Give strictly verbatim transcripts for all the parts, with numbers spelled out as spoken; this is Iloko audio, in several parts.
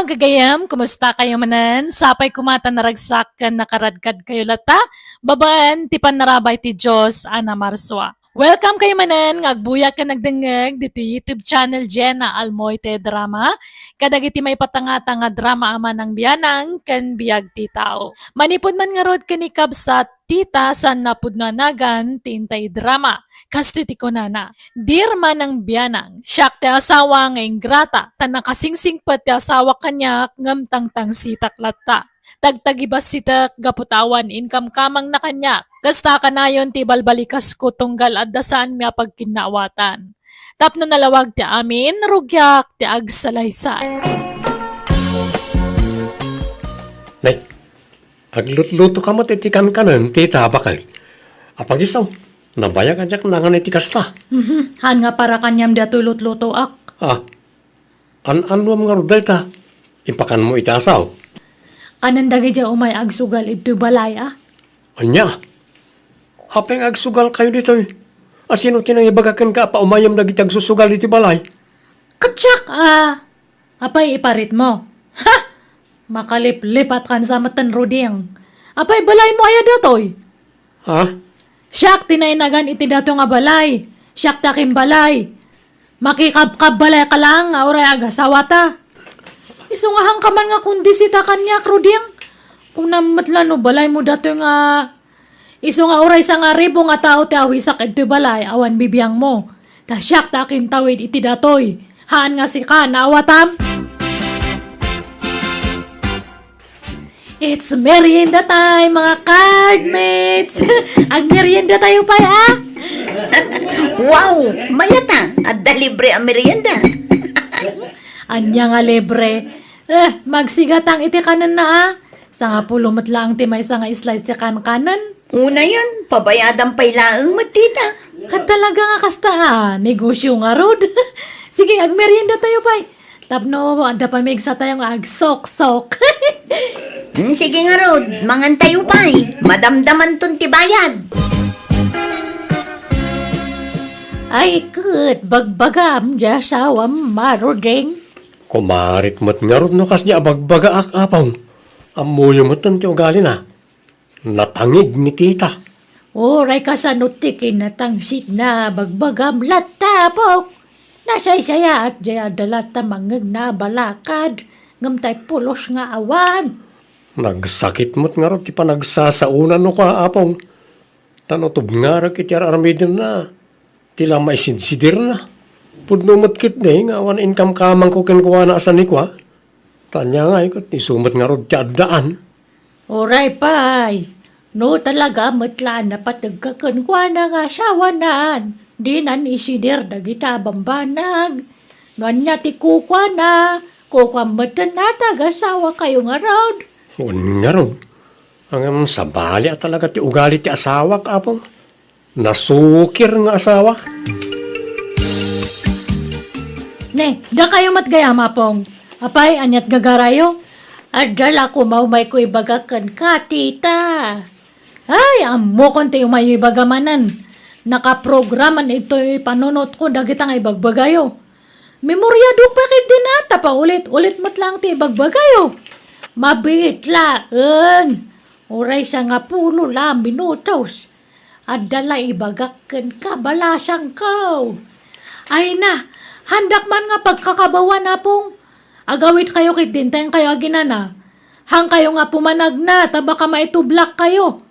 Gagayam, kumusta kayo manen? Sapay koma ta naragsak ken nakaradkad kayo latta, babaen ti pannarabay ti Dios a namarsua. Welcome kayo manen nga agbuya ken nagdengngeg ditoy YouTube channel Jenna Almoite Drama, kadagiti maipatangata nga drama a manang bianang ken biag ti tao. Manipud man ngarud ken ni kabsat Tita, saan a pudno a nagan ti intay drama. Kastoy ti kunana, "Dear manang bianang, siak ti asawa nga ingrata, ta nakasingsingpet ti asawa kaniak ngem tangtangsitak latta. Tagtagibassitek gapu ta awan inkamkamangna kaniak. Kasta kanayon ti ibalbalikasko tunggal adda saanmi a pagkinnaawatan. Tapno nalawag ti amin, rugiak ti agsalaysay." Nay, aglutluto ka met iti kankanen, tita, baket. Apagisaw, nabayag a diak nangan iti kasta. Mhm, haan nga para kaniam daytoy lutlutoak. Ah, an-annuam ngarud dayta? Ipakanmo iti asaw. Kanen dagidiay umay agsugal idtoy balay, a? Ania? Apay nga agsugal kayo ditoy? A sino ti nangibaga kenka a paumayem dagiti agsusugal ditoy balay? Ket siak, a, apay iparitmo? Ha! Makaliplipatkan sa metten, Ruding. Apay balaymo aya datoy? Ha? Siak ti nainagan iti dato nga balay. Siak ti akimbalay. Makikabkabbalayka laeng nga uray agasawata. Isu nga haanka man nga kondisita kaniak, Ruding. Kunam met la no balaymo datoy nga isu nga uray sangaribu nga tao ti awisak idtoy balay awan bibiangmo. Ta siak ti akintawid iti datoy. Haan nga sika, naawatam? It's merienda time, mga cardmates! Agmerienda tayo pay, a? Wow! Mayat a! Adda libre a merienda! Ania nga libre? Eh, magsigatang iti kanenna, a? Sangapulo met laeng ti maysa nga slice ti kankanen. Unayen, pabayadan pay laeng met, tita. Ket talaga nga kasta, a? Negosyo ngarud. Sige, agmerienda tayo pay. Tapno adda pamigsatayo nga agsoksok. Mm, sige ngarud, mangantayo pay. Madamdamanton ti bayad. Ay, ket bagbagam diay asawam, a Ruding. Kumarit met ngarud no kasdiay a bagbagaak, Apong. Ammoyo metten ti ugalina. Natangig ni tita. Uray kasano ti kinatangsitna, bagbagam latta, Apok. Nasaysayaat diay adda latta mangngegna a balakad, ngem tay pulos nga awan. Nagsakit met ngarud ti panagsasaonannoka, Apong. Ta no tubngarek iti ar-aramidenna, ti la maisidsidirna. Pudno met ketdi nga awan inkamkamangko kenkuana a sanikua. Ta ania ngay ket isu met ngarud ti addaan. Uray pay, no talaga met la a napategka kenkuana nga asawanan, dinan isidir dagita a bambanag. No ania ti kukuana, kukuam metten a ti agasawakayo ngarud. Wen ngarud, ngem sabali a talaga ti ugali ti asawak, Apong. Nasukir nga asawa. Ne, dakayo met gayam, Apong. Apay, aniat gagarayo? Adda la koma umayko ibaga kenka, tita. Ay, ammokon ti umayyo ibaga manen. Nakaprograman itoy panunotko dagita nga ibagbagayo. Memoriadok pay ketdin a, ta paulit-ulit met laeng ti ibagbagayo. Mabiit laeng. Uray sangapulo la a minutos. Adda la ibagak kenka, balasangko. Ay na, haandak man nga pagkakabawan, Apong. Agawidkayo ketdin ta inkayo aginana. Haankayo nga pumanagna, ta baka maitublakkayo.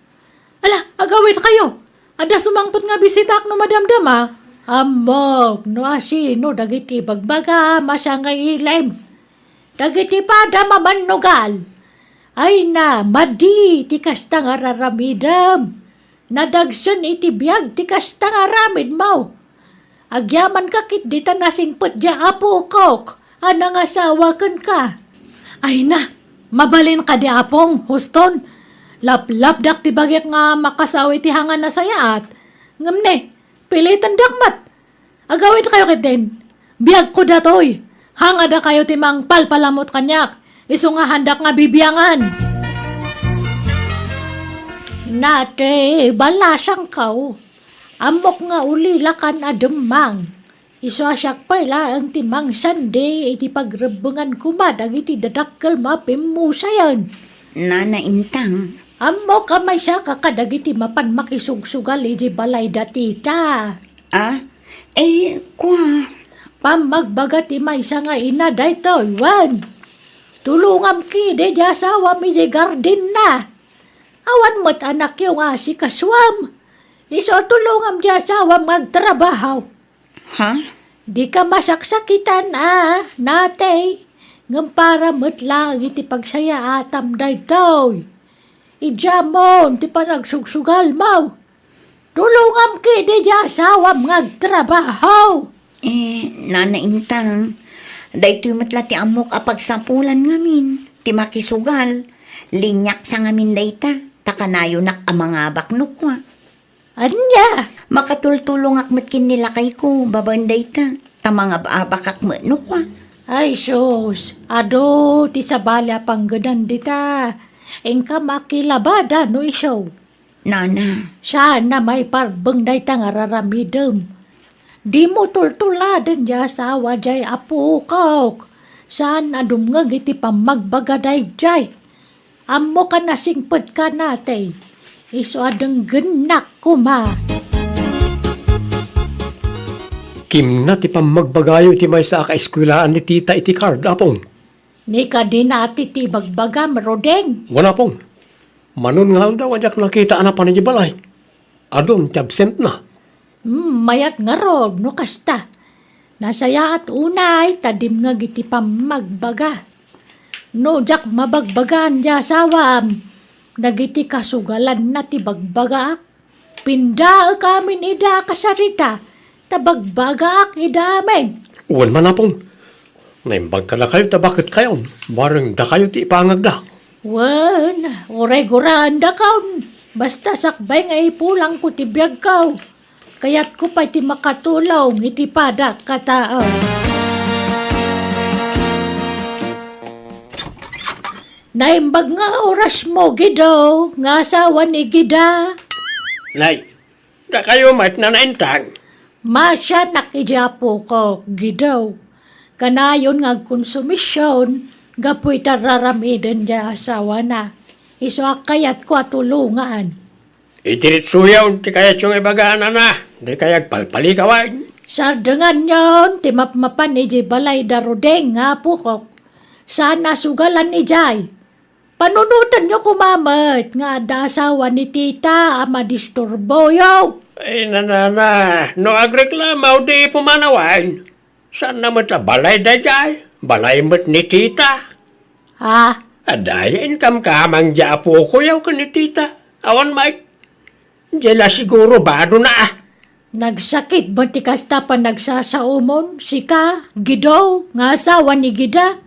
Ala, agawidkayo. Adda sumangpet nga bisitaak no madamdama. Ammok no asino dagiti bagbagam a sangailim. Dagiti padam a mannugal. Ay na, madi ti kasta nga raramidem. Nadagsen iti biag ti kasta nga aramidmo. Agyamanka ketdi ta nasingpet diay apokok a nangasawa kenka. Ay na, mabalin kadi, Apong, huston. Laplapdak ti bagik nga makasao iti hangan a sayaat. Ngem ne, pilitendak met. Agawidkayo ketdin. Biagko datoy. Hang a dakayo ti mangpalpalamut kaniak. Isu nga haandak nga bibiangan. Nate, balasangko. Ammok nga ulilakan a demmang. Isu a siak pay laeng ti mangsandi iti pagrebbengan koma dagiti dadakkel a pimmusayen. Nana Intang. Ammok a maysaka kadagiti mapan makisugsugal iti balay da tita. Ah? Eh, kua. Pammagbaga ti maysa nga ina daytoy, wen. Tulongam kidi ti asawam iti gardenna. Awan met anakyo nga asikasuam. Isu a tulongam ti asawam nga agtrabaho. Ha? Dika masaksakitan a, natay, ngem para met laeng iti pagsayaatam daytoy. Idiamon ti panagsugsugalmo. Tulongam kidi ti asawam nga agtrabaho. Eh, Nana Intang, daytoy met la ti ammok a pagsapulan ngamin, ti makisugal. Liniaksa ngamin dayta, ta kanayonak a mangabak no kua. Ania? Makatultulongak met ken ni lakayko babaen dayta, ta mangab-abakak met no kua. Ay sus, adu ti sabali a panggedan dita. Inka makilabada no isu. Nana. Saan a maiparbeng dayta nga raramidem. Dimo tultuladen ti asawa diay apokok. Saan a dumngeg iti pammagbaga daydiay. Ammok a nasingpetka natay. Isu a denggennak koma. Kimna ti pammagbagayo iti maysa a kaeskuelaan ni tita iti card, Apong. Ni kadina ti, ti ibagbagam, Rodeng? Wen, Apong. Manon nga aldaw a diak nakita a napan iti balay. Adun ti absentna. Hmm, mayat ngarud no kasta. Nasayaat unay ta dimngeg iti pammagbaga. No diak mabagbagaan ti asawam, dagiti kasugalanna ti bagbagaak. Pindaek amin ida a kasarita, ta bagbagaak ida amin. Wen man, Apong. Naimbag kadakayo ta baketkayon, bareng dakayo ti ipangagda. Wen, uray guraendakon. Basta sakbay nga ipulangko ti biagko, kayatko pay ti makatulong iti padak a tao. Naimbag nga orasmo, Gido, nga asawa ni Gida. Nay, dakayo met, Nana Intang. Masianak iti apokok, Gido. Kanayon nga agkonsumision gapu iti ar-aramiden ti asawana. Isu a kayatko a tulongan. Idiretsoyon ti kayatyo nga ibaga, Nana. Dikay agpalpalikawan. Sardenganyon ti mapmapan iti balay da Rodeng nga apokok. Saan a sugalan idiay. Panunotenyo koma met nga adda asawa ni tita a madisturboyo. Ay, Nana, no agreklamo, di pumanawan. Saan na met a balay daydiay? Balay met ni tita. Ah? Adda aya inkamkamang diay apokoyo ken ni tita. Awan met. Diay la siguro badona, ah. Nagsakit met ti kasta panagsasaomon, sika, Gido, nga asawa ni Gida?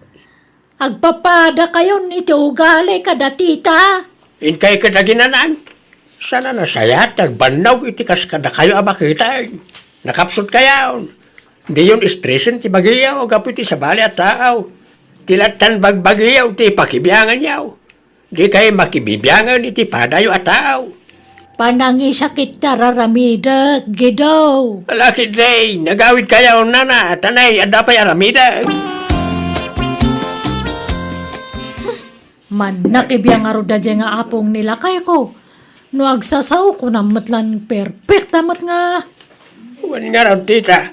Agpapadakayon iti ugali kada tita. Inkay ket aginan-an. Saan a nasayaat ti agbannog iti kas kadakayo a baketen. Nakapsutkayon. Diyon estresen ti bagiyo gapu iti sabali a tao. Ti lattan bagbagiyo ti pakibianganyo. Dikay makibibiangen iti padayo a tao. Panangisakit ti ar-aramidek, Gido. Ala ketdi, nagawidkayo, Nana, ta nay, adda pay aramidek. Mannakibiang ngarud daydiay nga apong ni lakayko. No agsasao, kunam met lan perfect a met nga. Wen ngarud, tita.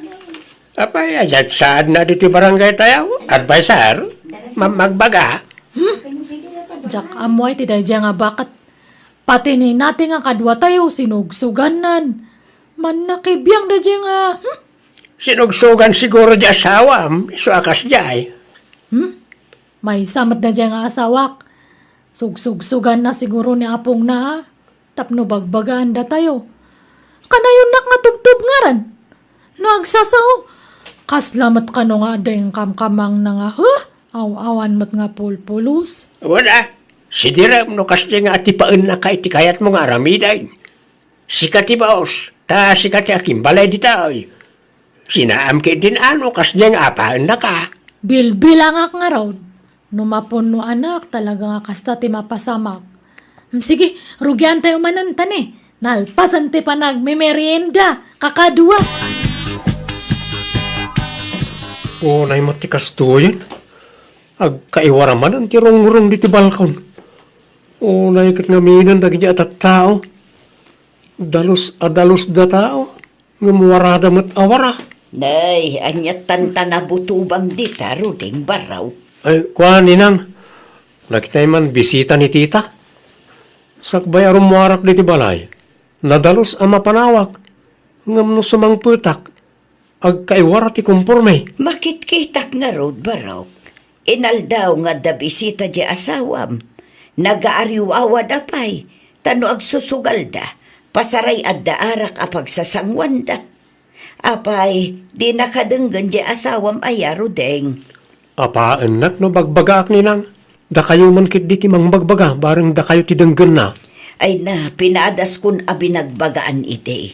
Apay, ania ti saadna ditoy barangay tayo? Adviser? Mam-, magbaga? Hmm? Diak ammo ay ti daydiay nga baket. Pati ni nati nga kadua tayo, sinugsugannan. Mannakibiang daydiay nga, hmm? Sinugsugan siguro di asawam, isu a kasdiay. Hmm? Maysa met daydiay nga asawak. Sugsugsuganna siguro ni apongna, ha? Tapno bagbagaan datayo. Kanayonnak nga tubtubngaran. No agsasao, kasla met kano nga adda inkamkamangna nga, huh? Aw-awan met nga pulpulos. Wala. Sidirem no kasdiay nga atipaennaka iti kayatmo nga aramiden. Sika ti baos, ta sika ti akimbalay ditoy. Sinaam ketdin a no kasdiay nga apaennaka. Bilbilangak ngarud. No mapunnoanak, talaga nga kasta ti mapasamak. Mm, sige, rugiantayo manen, ta ni, nalpasen ti panagmemerienda, kakadua. Unay met ti kastoyen, agkaiwara manen ti rungrong diti balkon. Unay ket ngaminen dagiti a tattao. Dalus a dalus da tao, ngem warada met a wara. Nay, ania tantana butobam dita, Ruding Barraw? Ay, kuan, Ninang. Nakitay man bisita ni Tita. Sakbay a rummuarak diti balay, nadalus a mapanawak, ngem no sumangpetak, agkaiwara ti komporme. Makitkitak ngarud, Barok. Inaldaw nga adda bisita diay asawam. Nagaariwawada pay, ta no agsusugalda, pasaray adda arak a pagsasanguanda. Apay, dinaka denggen diay asawam aya, Ruding? Apaennak no bagbagaak, Ninang. Dakayo man ketdi ti mangbagbaga, bareng dakayo ti denggenna. Ay na, pinadaskon a binagbagaan idi.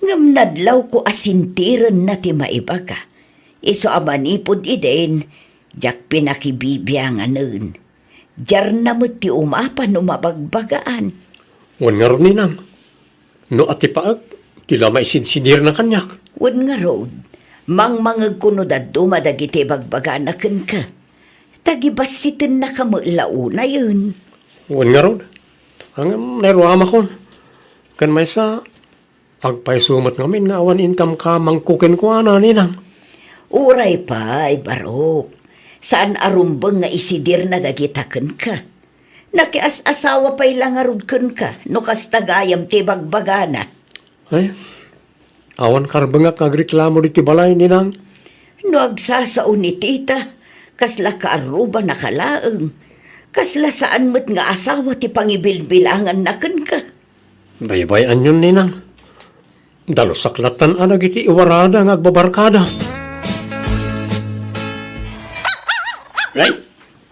Ngem nadlawko a sintirenna ti maibaga. Isu a manipud idin, diak pinakibibianganen. Diarna met ti umapa no mabagbagaan. Wen ngarud, Ninang, no atipaek, ti la maisidsidirna kaniak. Wen ngarud, mangmangegko no dadduma dagiti bagbagana kenka. Ta gibassitennaka met la unayen. Wen ngarud, ngem nairuamakon. Ken maysa, agpayso met ngamin nga awan inkamkamangko kenkuana, Ninang. Uray pay, Barok. Saan a rumbeng nga isidirna dagita kenka. Nakias-asawa pay la ngarud kenka no kasta gayam ti bagbagana. Ay, awan karbengak nga agreklamo diti balay, Ninang. No agsasao ni Tita, kasla kaarrubanaka laeng. Kasla saan met nga asawa ti pangibilbilanganna kenka. Baybay-anyon, Ninang. Dalusak lattan a dagiti iwarada nga agbabarkada. Ay,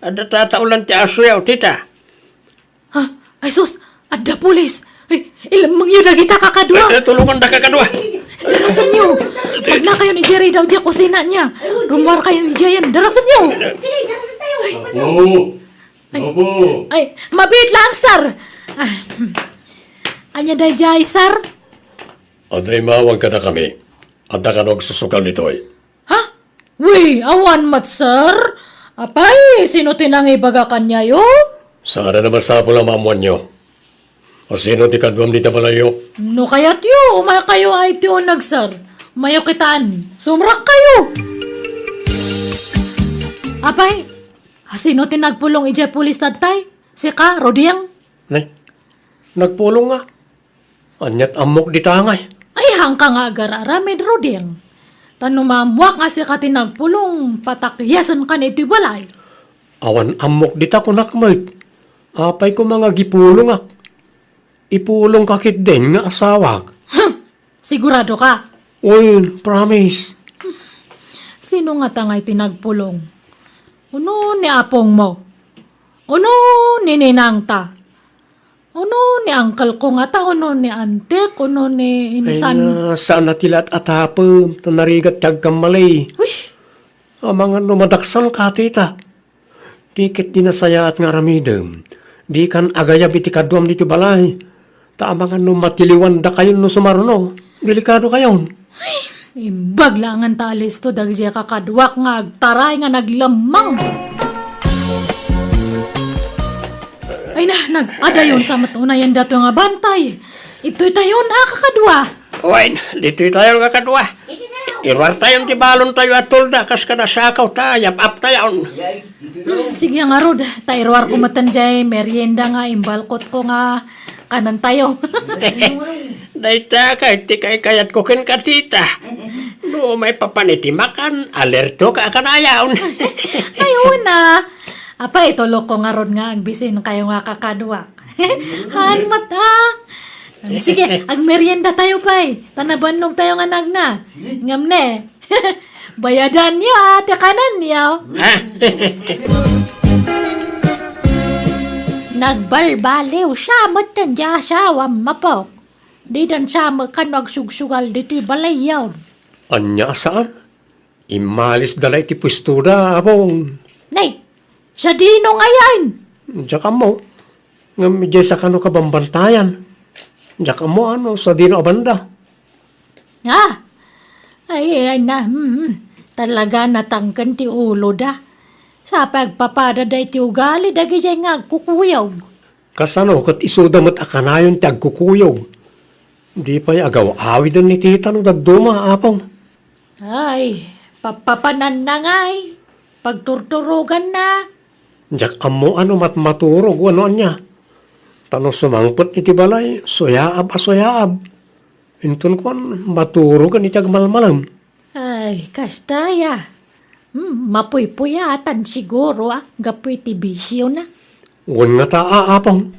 adda tataolan ti asoyaw, Tita. Ha? Ay sus, adda pulis. Ay, ilemmengyo dagita kakadua. Eh, eh, tulonganda kakadua. Darasenyo. Sige. Magnakayon idiay ridaw diay kusina niya. Rummuarkayon idiayen. Darasenyo. Apo. Ay, Apo. Ay, mabiit lang, sir. Ah, hmm. Ania daydiay, sir? Adda immawag kadakami. Adda kano agsusugal ditoy. Ha? Wi, awan met, sir. Apay, sino ti nangibaga kaniayo? Saan a masapul a maammoanyo. A sino ti kaduam dita balayyo? No kayatyo, umaykayo ay ti uneg, sir. Umayo kitan. Sumrakkayo. Apay, a sino ti nagpulong idiay pulis tattay? Sika, Ruding? Nay, nagpulong nga. Aniat ammok dita ngay? Ay, haanka nga agar-aramid, Ruding. Ta no maammoak nga sika ti nagpulong, patakyasenkan iti balay. Awan ammok dita, kunak met. Apay koma nga agipulongak? Ipulongka ketdin nga asawak. Huh! Sigurado ka? Wen, promise. Sino ngata ngay ti nagpulong? Uno ni apongmo? Uno ni ninangta? Uno ni uncle ko ngata, uno ni antek, uno ni insan. Ay, na, saan a ti laat a tapem, ta narigat ti agkammali. Uy! Amangan no madaksan ka, tita. Ti ket di nasayaat nga aramidem, dikan agayab iti kaduam ditoy balay. Ta amangan no matiliwan dakayon no sumarno, delikado kayon. Ay, imbag laengen ta alisto dagiti kakaduak nga agtaray nga naglemmang. Ay na, nag-adayon sa met unayen dato nga bantay. Itoy tayon a kakadua. Wen, ditoy tayon a kakadua. Iruar tayon ti balon tayo a tolda kas kada sakaw ta yap-ap tayon. Ah, sige ngarud, ta iruar ko metten jay merienda nga imbalkot ko nga kanen tayo. Dayta kay ti kaykayat ko ken ka, tita. No maipapan iti makan, alerto ka a kanayon. Ay, una. Apay, itulok ko ngarud nga agbisin kayo nga kakaduak. Haan met, a. Sige, agmerienda tayo pay. Ta nabannog tayo nga nagna. Ngem ne, bayadan niya, a, ti kanen niya. Ha? Nagbalbaliw siya met ti asawam, Apok. Didan sa met kano agsugsugal ditoy balayyo. Ania a saan? Immalis da la iti puestoda, Apong. Nay, sadino ngayen? Diak ammo. Ngem idiay sakano kabambantayan. Diak ammo ano, sadino a banda. Ah! Ay, ay, na, hmm, hmm. Talaga, natangken ti uloda. Sa pay agpapada daytoy ugali dagijay nga agkukuyog. Kasano ket isuda met a kanayon ti agkukuyog? Di pay agaw-awiden ni tita no dadduma, Apong. Ay, papapananna ngay. Pagturturoganna. Diak ammo a no matmaturog wenno ania. Ta no sumangpet iti balay, suyaab a suyaab. Inton kuan, maturogen iti agmalmalem. Ay, kasta aya. Hmm, mapuypuyatan siguro, ah, gapu iti bisiona. Wen ngata, a, Apong.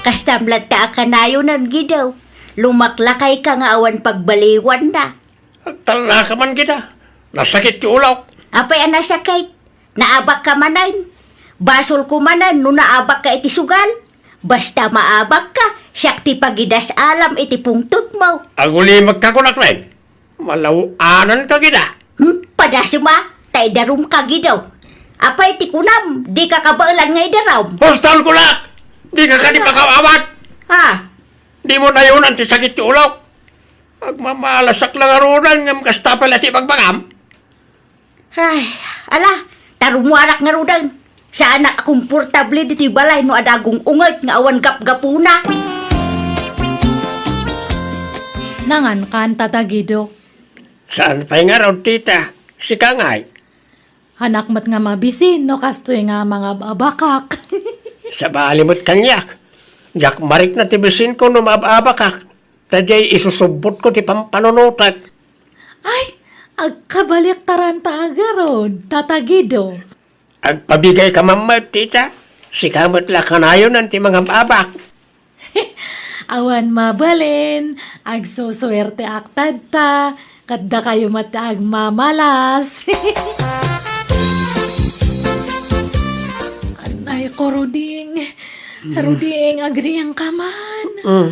Kastam latta a kanayonan, Gidaw. Lumaklakayka nga awan pagbaliwanna. Agtalnaka man, Gida. Nasakit ti ulok. Apay a nasakit? Naabakka manen? Basolko manen no naabakka iti sugal? Basta maabakka, siak ti pagidas-alam iti pungtotmo. Agulimekka kunak, Nay. Malaw-ananka, Gida. Hmm? Padasem a, ta idarumka, Gidaw. Apay ti kunam, dika kabaelan nga idarum? Huston kunak! Dika kadi makaawat! Ha? Dimo nayonan ti sakit ti ulok. Agmamalasak la ngaruden ngem kasta pay la ti ibagbagam. Ay, ala, tarumuarak ngaruden. Saanak a komportable ditoy balay no adda agung-unget nga awan gapgapuna. Nangankan, Tata Guido. Saan pay ngarud, tita? Sika ngay? Anak met nga mabisin no kastoy nga mangab-abakak. Sabali met kaniak. Diak marikna ti bisinko no maab-abakak. Ta diay isusubbotko ti pampanunotek. Ay, agkabaliktaran ta agarud, Tata Guido. Agpabigayka man met, tita. Sika met la kanayonan ti mangab-abak. Awan mabalin, agsusuerteak tatta, ket dakayo met ti agmamalas. Anay ko, Ruding. Mm. Ruding, agriingka man. Mm.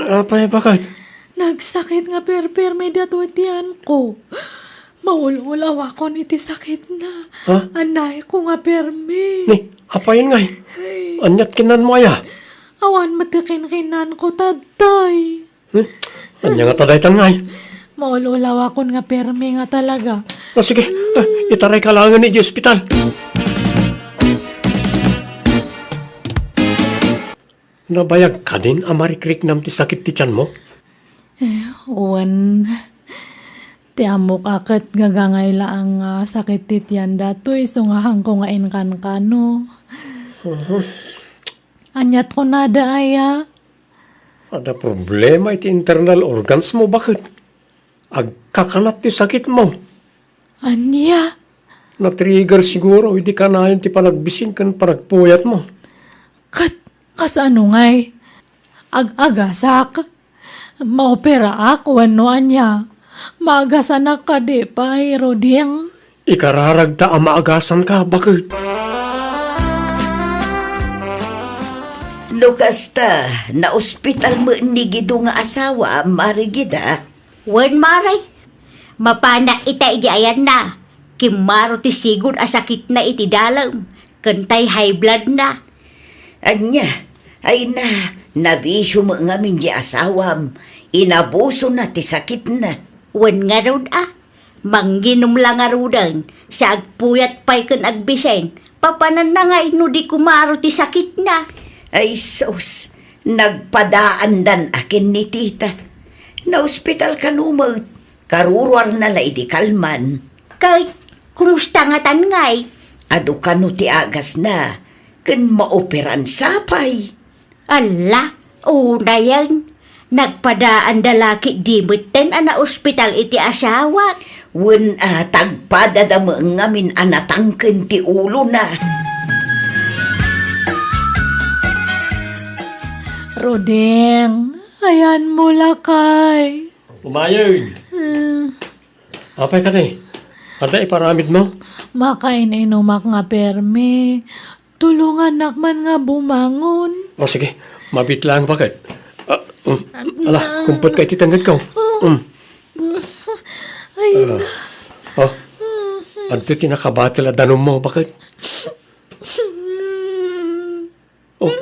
Apay, baket? Nagsakit nga perpermi datoy tianko. Maul-ulawakon iti sakitna. Ha? Anay ko nga permi. Ni, apayen ngay? Ay. Aniat kinanmo aya? Awan met ti kinkinanko, Tatay. Hmm? Ania ngata daytan ngay? Maul-ulawakon nga permi nga talaga. Ah, sige. Ah, itarayka laengen iti ospital. Nabayag kadin a marikriknam ti sakit ti tianmo? Eh, wen, ti ammok a ket gagangay laeng nga sakit ti tian datoy, isu nga haanko nga inkankano. Mhm. Aniat kunada aya? Adda problema iti internal organs mo, baket? Agkakanat ti sakitmo. Ania? Na-trigger siguro idi kanayon ti panagbisin ken panagpuyatmo. Ket kasano ngay? Ag-agasak? Maoperaak wenno ania? Maagasanak kadi pay, Ruding? Ikararagta a maagasanka, baket. No kasta, naospital met ni Guido nga asawa, Mari Gida? Wen, Mari. Mapanak ita idi ayanna. Kimmaro ti sigud a sakitna iti dalem, ken tay high blood na. Ania, ay na, nabisio met ngamin di asawam, inabusona ti sakitna. Wen ngarud a, manginom la ngaruden, sa agpuyat pay ken agbisen, papananna ngay no di kumaro ti sakitna. Ay sus, nagpadaandan a ken ni tita. Naospital kano met, karuruarna la idi kalman. Ket kumusta ngatan ngay? Adu kano ti agasna, ken maoperan sapay. Alla, unayen. Nagpadaanda la ketdi metten a naospital iti asawak. Wen a, tagpadada met ngamin a natangken ti ulona. Roding, ayanmo lakay. Umayeg. Hmm. Apay kadi? Adda iparamidmo? Makain-inumak nga permi. Tulongannak man nga bumangon. O, sige. Mabit laeng, baket. Ah, mm. Ala, kumpot ka iti tengngedko. Mm. Ay, ah. O. Adtoy ti nakabatel a danummo, baket. O.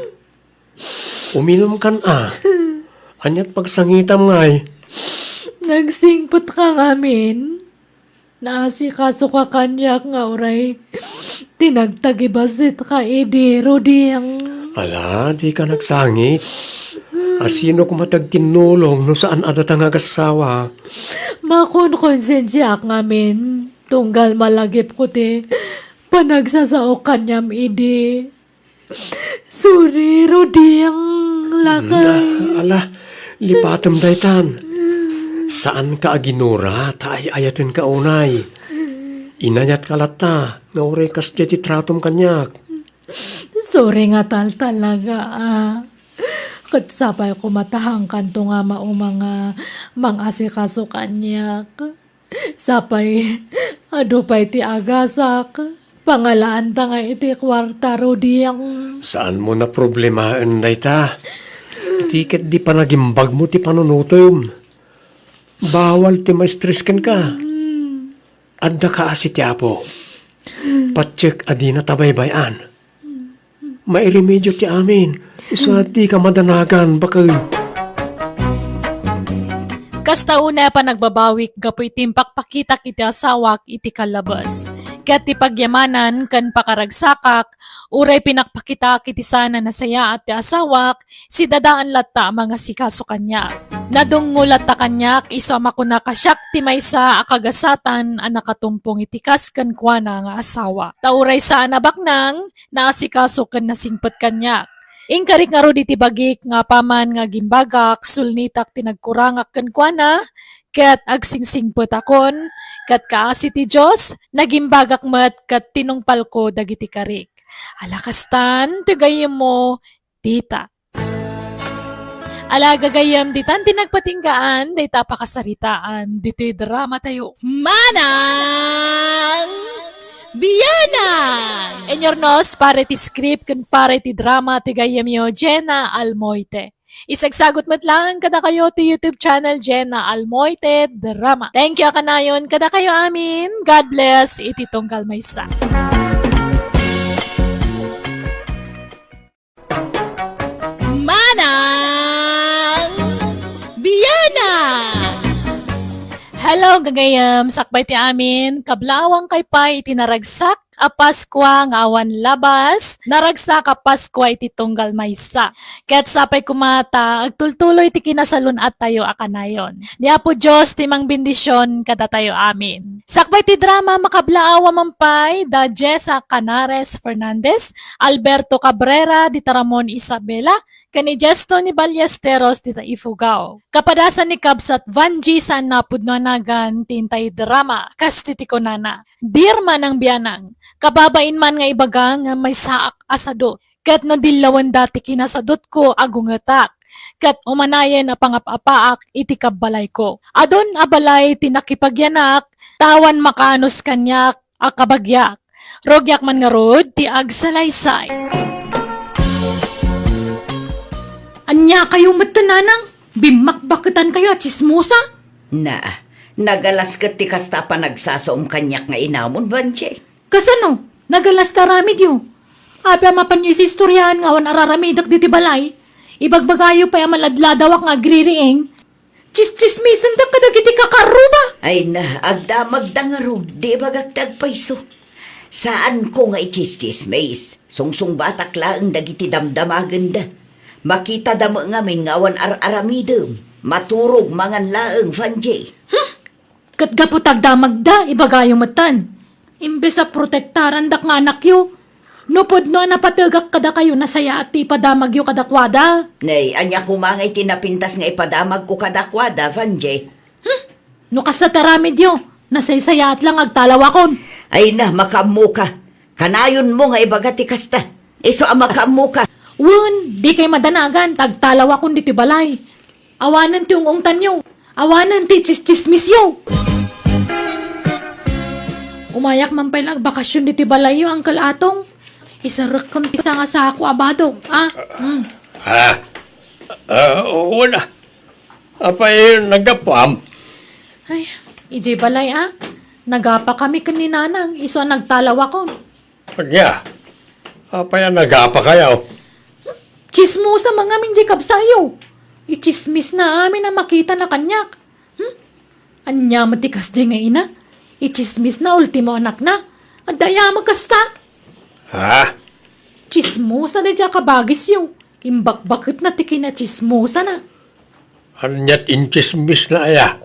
Uminumkan a. Aniat pagsangitam ngay? Nagsingpetka ngamin. Naasikasoka kaniak nga uray ti nagtagibasitka idi, Ruding. Ala, dika nagsangit. Asino koma ti agtinnulong no saan a data nga agassawa? Makonkonsensiaak ngamin, tunggal malagipko ti panagsasaok kaniam idi. Sorry, Ruding, lakay. Mm, ala, lipatem daytan. Saanka a ginura ta ay-ayatenka unay. Inayatka latta nga uray kasdiay ti tratom kaniak. Sorry nga taltalaga, a. Ket sapay koma ta haankanto nga mauma nga mang-asikaso kaniak. Sapay, adu pay ti agasak. Pangalaanta nga iti kuarta, Ruding. Saanmo a problemaen dayta. Ti ket di panagimbagmo ti panunotem. Bawal ti maistres kenka. Adda kaasi ti Apo. Patiek a dina tabaybay-an. Mairemedio ti amin. Isu a dika madanagan, baket. Kasta unay a panagbabawik gapu iti impakpakitak iti asawak iti kallabes. Ket ti pagyamanan ken pakaragsakak, uray pinakpakitaak iti saan a nasayaat ti asawak, sidadaan latta a mangasikaso kaniak. Nadungngol latta kaniak isu a makunak a siak ti maysa a kagasatan a nakatumpong iti kas kenkuana nga asawa. Ta uray saan a baknang, naasikaso ken nasingpet kaniak. Inkarik ngarud iti bagik nga apaman nga agimbagak, sulnitak ti nagkurangak kenkuana, ket agsingsingpetakon, ket kaasi ti Dios, nagimbagak met ket tinungpalko dagiti karik. Ala kastan, ti gayyemmo, dita. Ala gagayyem, ditan ti nagpatinggaan, dayta pakasaritaan, ditoy drama tayo. Manang Bianang! Inurnos para iti script ken para iti drama ti gayyemyo, Jenna Almoite. Isagsagut met laeng kadakayo ti YouTube channel, Jenna Almoite Drama. Thank you a kanayon kadakayo amin. God bless iti tunggal maysa. Manang Bianang! Hello, gagayyem, sakbay ti amin, kablaawankay pay iti naragsak a Paskua nga awan labas, naragsak a Paskua iti tunggal maysa. Ket sapay koma ta agtultuloy ti kinasalun-attayo a kanayon. Ni Apo Dios ti mangbendision kadatayo amin. Sakbay ti drama, makablaawa man pay da Jessa Canares Fernandez, Alberto Cabrera, dita Ramon Isabela, ken ni Jesto ni Ballesteros dita Ifugao. Kapadasan ni kabsat Vangie saan napudno a nagan ti intay drama, kas ti kunana, "Dear Manang Bianang, kababain man nga ibaga nga maysaak a sadut, ket no dillawenda ti kinasadutko, agungetak, ket umanayen a pangap-apaak iti kabbalayko. Adun a balay ti nakipagyanak, ta awan makaanus kaniak a kabagiak. Rugiak man ngarud ti agsalaysay." Ania kayo met, nanang? Bimmakbaketan kayo a tsismosa? Na, nagalas ket ti kasta a panagsasaom kaniak nga inamon, Vangie. Kasano? Nagalas ta aramidyo? Apay a mapanyo isistoriaan nga awan araramidek ditoy balay? Ibagbagayo pay a maladladawak nga agririing? Tsistsismisendak kadagiti kakarruba! Ay na, agdamagda ngarud, di ibagak ti agpayso. Saanko nga itsistsismis, sungsungbatak laeng dagiti damdamagenda. Makitada met ngamin nga awan ar-aramidem, maturog mangan laeng, Vangie. Huh? Ket gapu ta agdamagda, ibagayo metten. Imbes a protektarandak nga anakyo, no pudno a napategak kadakayo, nasayaat ti ipadamagyo kadakuada. Nay, ania koma nga iti napintas nga ipadamagko kadakuada, Vangie? Hmm? No kasta ti aramidyo, nasaysayaat la nga agtalawakon. Ay na, makaammoka. Kanayonmo nga ibaga ti kasta. Isu a makaammoka. Wen, dikay madanagan, ta agtalawakon ditoy balay. Awanen ti ung-ungtanyo. Awanen ti tsistsismisyo. Umayak man pay la agbakasyon ditoy balayyo, Uncle Atong. Isarekken ti sangasako a badok, a? Mm. Ah, ah, wala. Apay, naggapuam? Ay, idiay balay, a? Nagapakami ken ni Nanang, isu a nagtalawakon. Ania? Apay a nagapakayo? Tsismosa man ngamin diay kabsatyo. Itsismisna amin a makitana kaniak. Hmm? Ania met ti kasdiay nga ina? Itsismisna ultimo anakna. Adda aya met kasta? Ha? Tsismosa daydiay a kabagisyo. Imbakbaketna ti kinatsismosana. Aniat intsismisna aya?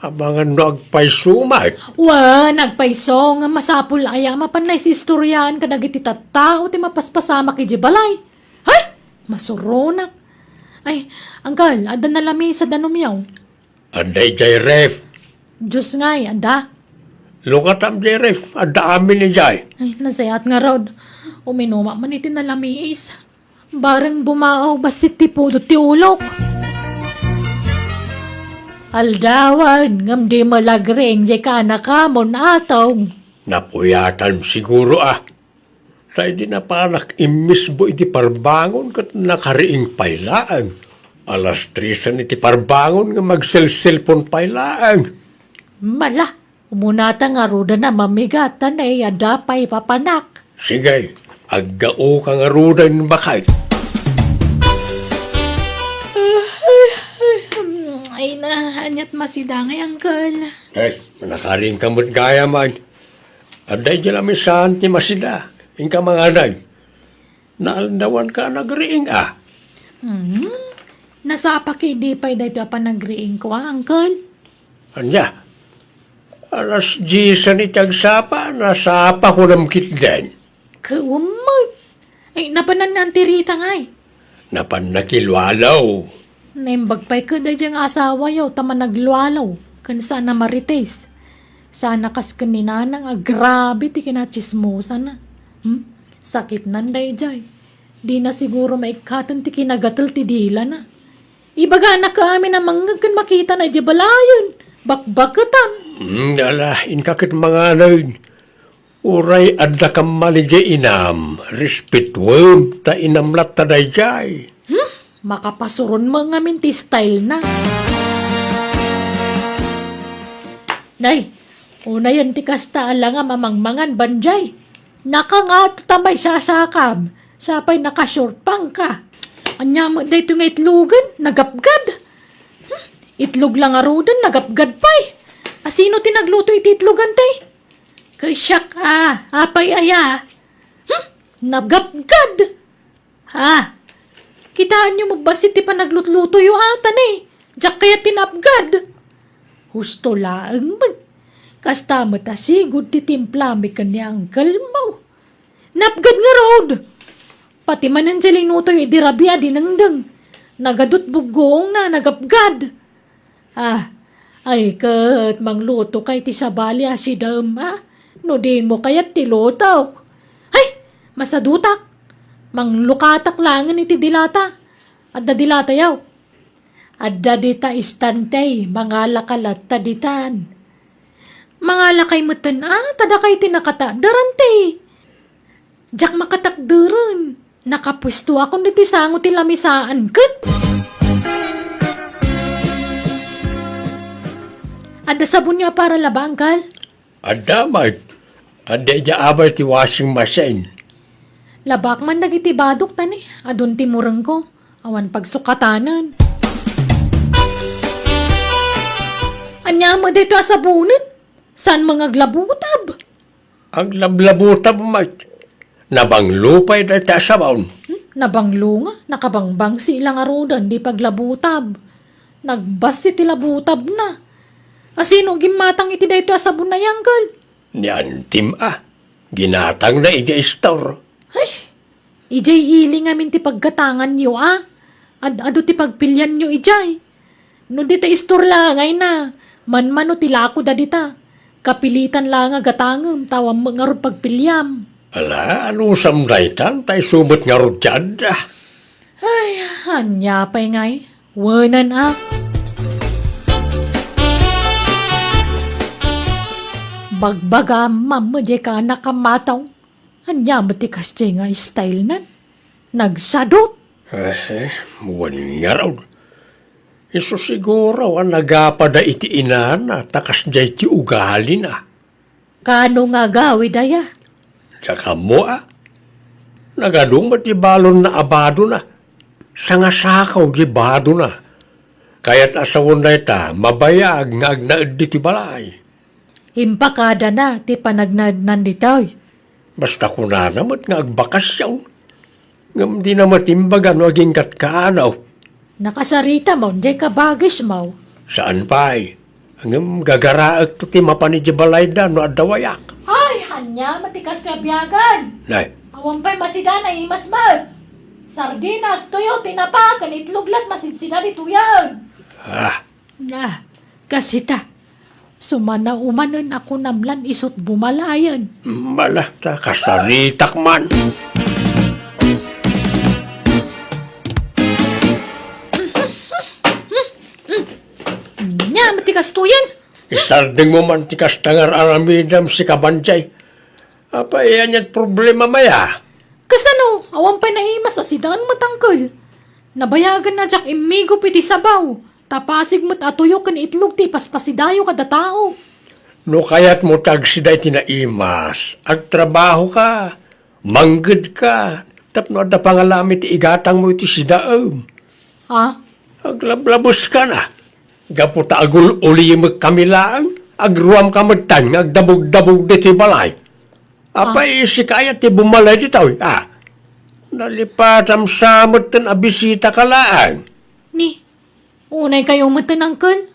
Amangan no agpayso met. Wen, agpayso nga masapul aya a mapan naisistoriaan kadagiti tattao ti mapaspasamak idiay balay. Hay! Masuronak. Ay, anggal, adda nalami sa danumyo. Adda idiay ref. Diyos ngay, adda. Lukatam diay ref, adda amin idiay. Ay, nasayaat ngarud. Uminumak man iti nalamiis. Bareng bumaaw bassit ti pudot ti ulok. Aldawan, ngem dimo la agriing diay kaanakamon, Atong. Napuyatan siguro a. Ta idi napanak immisbo iti parbangon ket nakariing pay laeng. Alas tresen iti parbangon nga magselselpon pay laeng. Mala, umunata ngaruden a mamigat ta naiyada pay papanak. Sige, aggaoka ngaruden, baket. Ay na, aniat masida ngay, Uncle? Ay, nakariingka met gayam. Adda idiay lamisaan ti masida. Inka manganay. Naaldawanka a nagriing a. Hmm? Nasapaka idi pay daytoy a panagriingko a, Uncle? Ania? Alas diesan iti agsapa, nasapa kunam ketdin. Kaammo. Ay, napanan ni Auntie Rita ngay? Napan nakilualaw. Naimbag pay ket daydiay nga asawayo ta managlualaw ken saan a marites. Saan a kas ken ni Nanang a grabe ti kinatsismosana. Hmm? Sakitnan daydiay. Dina siguro maikkaten ti kinagatel ti dilana. Ibagana ka amin a mangngeg ken makitana idiay balayen. Bakbaketan. Hmm, ala, inka ket manganay. Uray adda kamman idiay inam, respetuem ta inam latta daydiay. Hmm? Makapasuron met ngamin ti style na. Nay, unayen ti kasta a langam a mangmangan, Banjay. Nakangato ta maisasakam, sapay naka-short pang ka. Ania met daytoy nga itlogen, nagapgad. Hmm? Itlog la ngaruden, nagapgad pay. Asino ti nagluto iti itlogan, tay? Ket siak a, apay aya? Hmm? Nagapgad! Ha? Kitaenyo met bassit ti panaglutlutoyo ata ne. Diak kayat ti napgad. Husto laeng met. Kasta met a sigud ti timplami ken ni Uncle mo. Napgad ngarud! Pati manen ti linutoyo idi rabii a dinengdeng. Nagadut buggoongna, nagapgad. Ah, ay ket manglutoka iti sabali a sidaem a, no dimo kayat ti lutok. Hay, masadutak. Manglukatak laengen iti dilata. Adda dilatayo. Adda dita istante, mangalaka latta ditan. Mangalakay metten a, ta dakay ti nakatadaran ti. Diak makatakderen. Nakapuestoakon ditoy sango ti lamisaan ket. Adda sabonyo a para laba, Uncle? Adda met. Adda idiay abay ti washing machine. Labak man dagiti badok ta ni, adun ti murengko. Awan pagsukatanen. Ania met daytoy a sabonen? Saan mangaglabutab? Aglablabutaben met. Nabanglo pay dayta a sabon. Hmm? Nabanglo nga, nakabangbangsi la ngaruden di paglabutab. Nagbassit ti labutabna. Asino gimmatang iti daytoy a sabon a yangkel? Ni Antim a. Ginatangna idiay istor. Ay, idiay ili ngamin ti paggatanganyo a. Ad-adu ti pagpilianyo idiay. No dita istor la nga ina, manmano ti lako da dita. Kapilitan la nga gatangem, ta awan met ngarud pagpiliam. Ala, anusam daytan, ta isu met ngarud ti adda. Ay, ania pay ngay? Wenan a. Bagbagam, mamma, di ka nakamatong. Ania met ti kasdiay nga style nan? Nagsadot? Eh, eh, wen ngarud. Isu siguro a nagapada iti inana ta kasdiay ti ugalina. Kano nga agawid aya? Diak ammo a. Nagadu met ti balonna a badona. Sangasakaw ti badona. Kayat a sawen dayta, mabayag nga agnaed ditoy balay. Impakadana ti panagnaednan ditoy. Basta kunana met nga agbakasyon. Ngem dina met imbaga no agingga't kaano. Nakasarita mo, diay kabagismo. Saan pay. Ngem gagaraekto ti mapan idiay balayda no adda wayak. Ay, ania met ti kastoy a biagen? Nay. Awan pay masida, naimas met. Sardinas, tuyo, tinapa, ken itlog lat masidsida ditoyen. Ah, Na, kasita. Sumana umanen a kunam lan isut' bumalayen. Mala, ta kasaritak man. Ania met ti kastoyen? Isardengmo man ti kasta nga ar-aramidem, sika Banjay. Apay, ania't problemam aya? Kasano? Awan pay naimas a sidaen met, angkel. Nabayagen a diak immigup iti sabaw, ta pasig met a tuyo ken itlog ti ipaspasidayo kada tao. No kayatmo ti agsida iti naimas, agtrabahoka, manggedka, tapno adda pangalami ti igatangmo iti sidaem. Ha? Aglablabuskana. Gapu ta agul-ulimekami laeng, agruamka metten nga agdabugdabug ditoy balay. Apay, sika aya ti bumalay ditoy, a? Nalipatam sa metten a bisitaka laeng. Ni, unay kayo metten, angkel.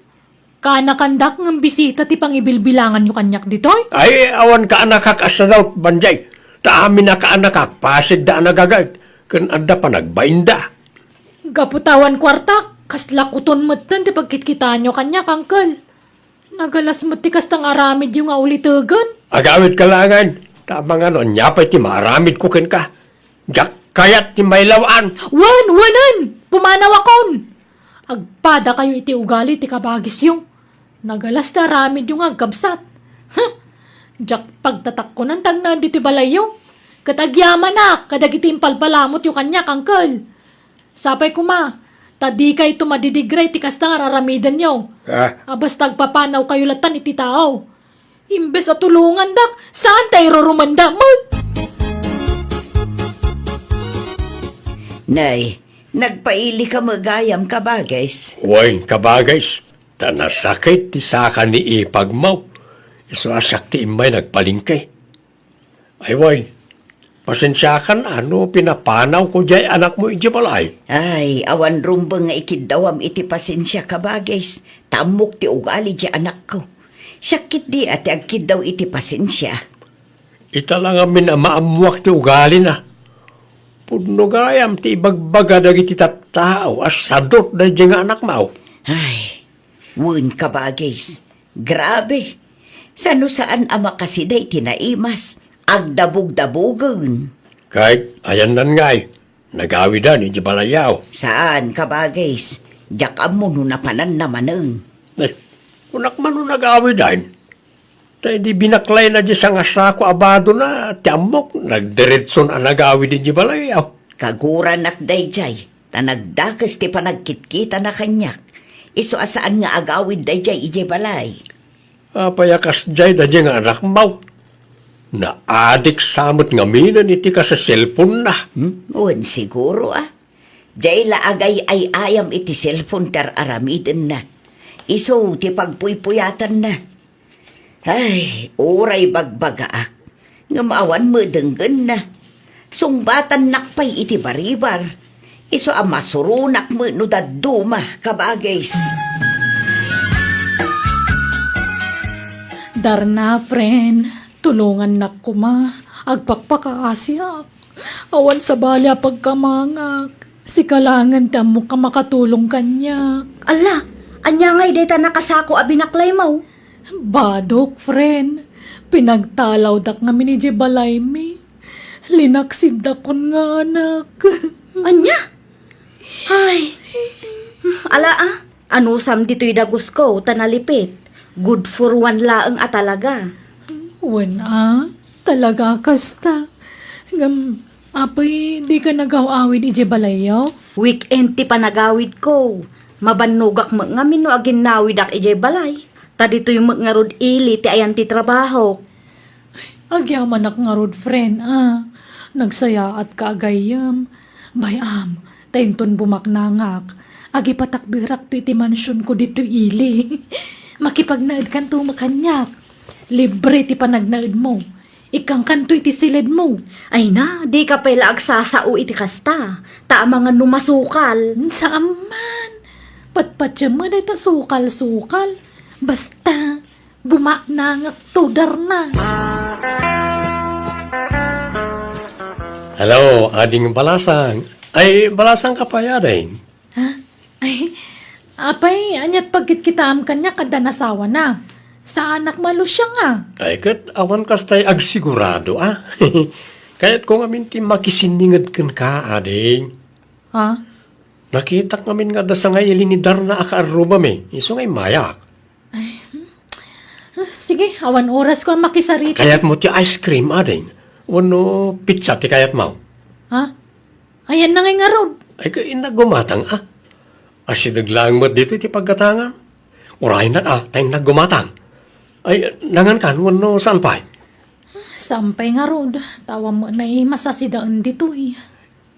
Kaanakandak ngem bisita ti pangibilbilanganyo kaniak ditoy? Ay, awan kaanakak a sadut, Banjay. Ta amin a kaanakak, pasigda a nagagaet, ken adda panagbainda. Gapu ta awan kuartak, kasla kuton metten ti pagkitkitaenyo kaniak, angkel. Nagalas met ti kasta nga aramidyo nga ulitegen. Agawidka laengen, ta amangan no ania pay ti maaramidko kenka. Diak kayat ti mailaw-an. Wen, wenen! Pumanawakon! Agpadakayo iti ugali ti kabagisyo. Nagalas ti aramidyo nga agkabsat. Huh! Diak pagtatakkonan ti agnaed ditoy balayyo. Ket agyamanak kadagiti impalpalamutyo kaniak, angkel. Sapay koma, ta dikayto madidigray ti kasta nga ar-aramidenyo. Ah. A basta agpapanawkayo lattan iti tao. Imbes a tulongandak, saan ta irurumanda met. Nay, nagpailika met gayam, kabagis. Wen, kabagis, ta nasakit ti saka ni ipagmo. Isu a siak ti immay nagpalengke. Ay, wen, pasensiakan a no pinapanawko diay anakmo idiay balay. Ay, awan rumbeng nga ikiddawam iti pasensia, kabagis, ta ammok ti ugali diay anakko. Siak ketdi a ti agkiddaw iti pasensia. Ita la ngamin a maammoak ti ugalina. Pudno gayam ti ibagbaga dagiti tattao a sadut daydiay nga anakmo. Ay, wen, kabagis. Grabe. Saan no saan a makasida iti naimas, agdabugdabugen. Ket ayanna ngay, nagawidan idiay balayyo. Saan, kabagis. Diak ammo no napananna manen. Eh, kunak man no nagawidan. Ta idi binaklayna diay sangasako a badona, ti ammok, nagdiretson a nagawid idiay balayyo. Kaguranak daydiay, ta nagdakes ti panagkitkitana kaniak. Isu a saan nga agawid daydiay idiay balay. Apay a kasdiay daydiay nga anakmo? Naadik sa met ngaminen iti kaseselponna. Hmm? Wen, siguro, a. Diay la agay-ay-ayam iti selpon ti ar-aramidenna. Isu ti pagpuypuyatanna. Ay, uray bagbagaak, ngem awan met denggenna. Sungbatannak pay iti baribar. Isu a masuronak met no dadduma, kabagis. Darna, friend, tulongannak koma. Agpakpakaasiak. Awan sabali a pagkamangak. Sika laengen ti ammok a makatulong kaniak. Alla, ania ngay dayta nakasako a binaklaymo? Badok, friend. Pinagtalawdak ngamin idiay balaymi. Linaksiddakon nga anak. Ania? Ay. Ala, a. Anusam ditoy dagusko ta nalipit. Good for one laeng a talaga. Wen a, talaga kasta. Ngem, apay, dika nagaw-awid idiay balayyo? Weekend ti panagawidko. Mabannogak met ngamin no aginnawidak idiay balay. Ta ditoy met ngarud ili ti ayan ti trabahok. Agyamanak ngarud, friend, a. Nagsayaatka a gayyem. Bay-am, ta inton bumaknangak, Agipatakderakto iti mansionko ditoy ili. Makipagnaedkanto met kaniak. Libre ti panagnaedmo. Ikkangkanto iti siledmo. Ay na, dika pay la agsasao iti kasta. Ta amangan no masukal. Saan man. Patpatiam met dayta sukal-sukal. Basta, bumaknangakto, Darna. Hello, Ading Balasang. Ay, balasang ka pay, Ading. Ha? Ay, apay, ania't pagkitkitaam kaniak adda nasawana? Saanak malusiang a. Ay, ket awan kastay agsigurado a. Kayatko ngamin ti makisinninged kenka, Ading. Ha? Nakitak ngamin nga adda sangaili ni Darna a kaarrubami, isu nga immayak. Ay, hmm. Ah, sige, awan orasko a makisarita. Kayatmo ti ice cream, Ading? Wenno pizza ti kayatmo? Ha? Ayanna ngay ngarud. Ay, ka, innak gumatang, a. Asideg laeng met ditoy ti paggatangam. Uraynak, a, ta innak gumatang. Ay, nangankan, wenno saan pay? Saan pay ngarud, ta awan met nay masasidaen ditoy.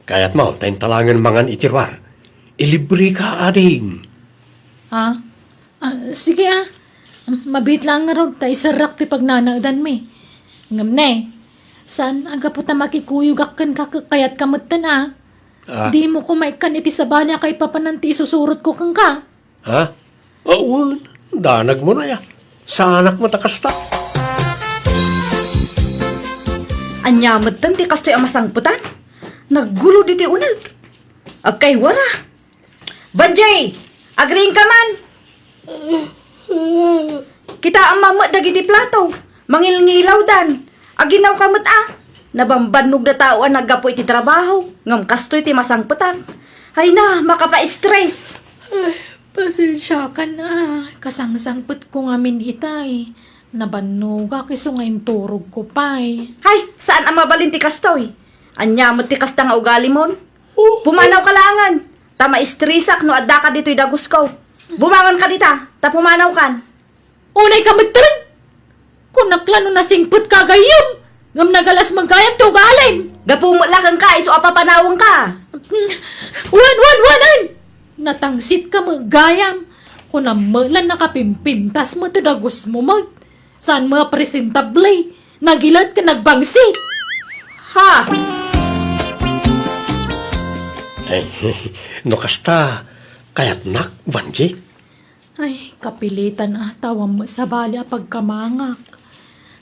Kayatmo, ta inta laengen mangan iti ruar. Ilibreka, Ading. Ha? Ah, sige, a. Mabiit laeng ngarud ta iserrak ti pagnanaedanmi. Ngem ne, saan a gapu ta makikuyogak kenka ket kayatka metten a. Ah. Dimo koma ikkan iti sabali a kaipapanan ti isusurotko kenka. Ha? Awan, danagmo nay a. Saanak met a kasta. Ania metten ti kastoy a masangpetan? Naggulo ditoy uneg. Agkaywara. Banjay! Agriingka man! Kitaem man met dagiti plato. Mangilngilawdan. Aginawka met a. Nabambannogda tao a naggapu iti trabaho. Ngem kastoy ti masangpetak. Ay na, makapa-stress. Ay, pasensiakan a. Kasangsangpetko ngamin itay. Nabannogak isu nga inturogko pay. Hay, saan a mabalin ti kastoy? Ania met ti kasta nga ugalimon? Oh, pumanawka laengen. Ta maistresak no addaka ditoy dagusko. Bumangonka dita, ta pumanawkan. Unayka metten! Kunak la no nasingpetka a gayyem, ngem nagalas met gayam ti ugalim. Gapu met la kenka, isu a papanawenka. Wen, wen, wen, wen! Natangsitka met gayam. Kunam met la nakapimpintas met ti dagusmo met. Saan met a presentable. Nagilet ken nagbangsit. Ha? Ay, no kasta, kayatnak, Vanji? Ay, kapilitan a, ta awan met sabali a pagkamangak.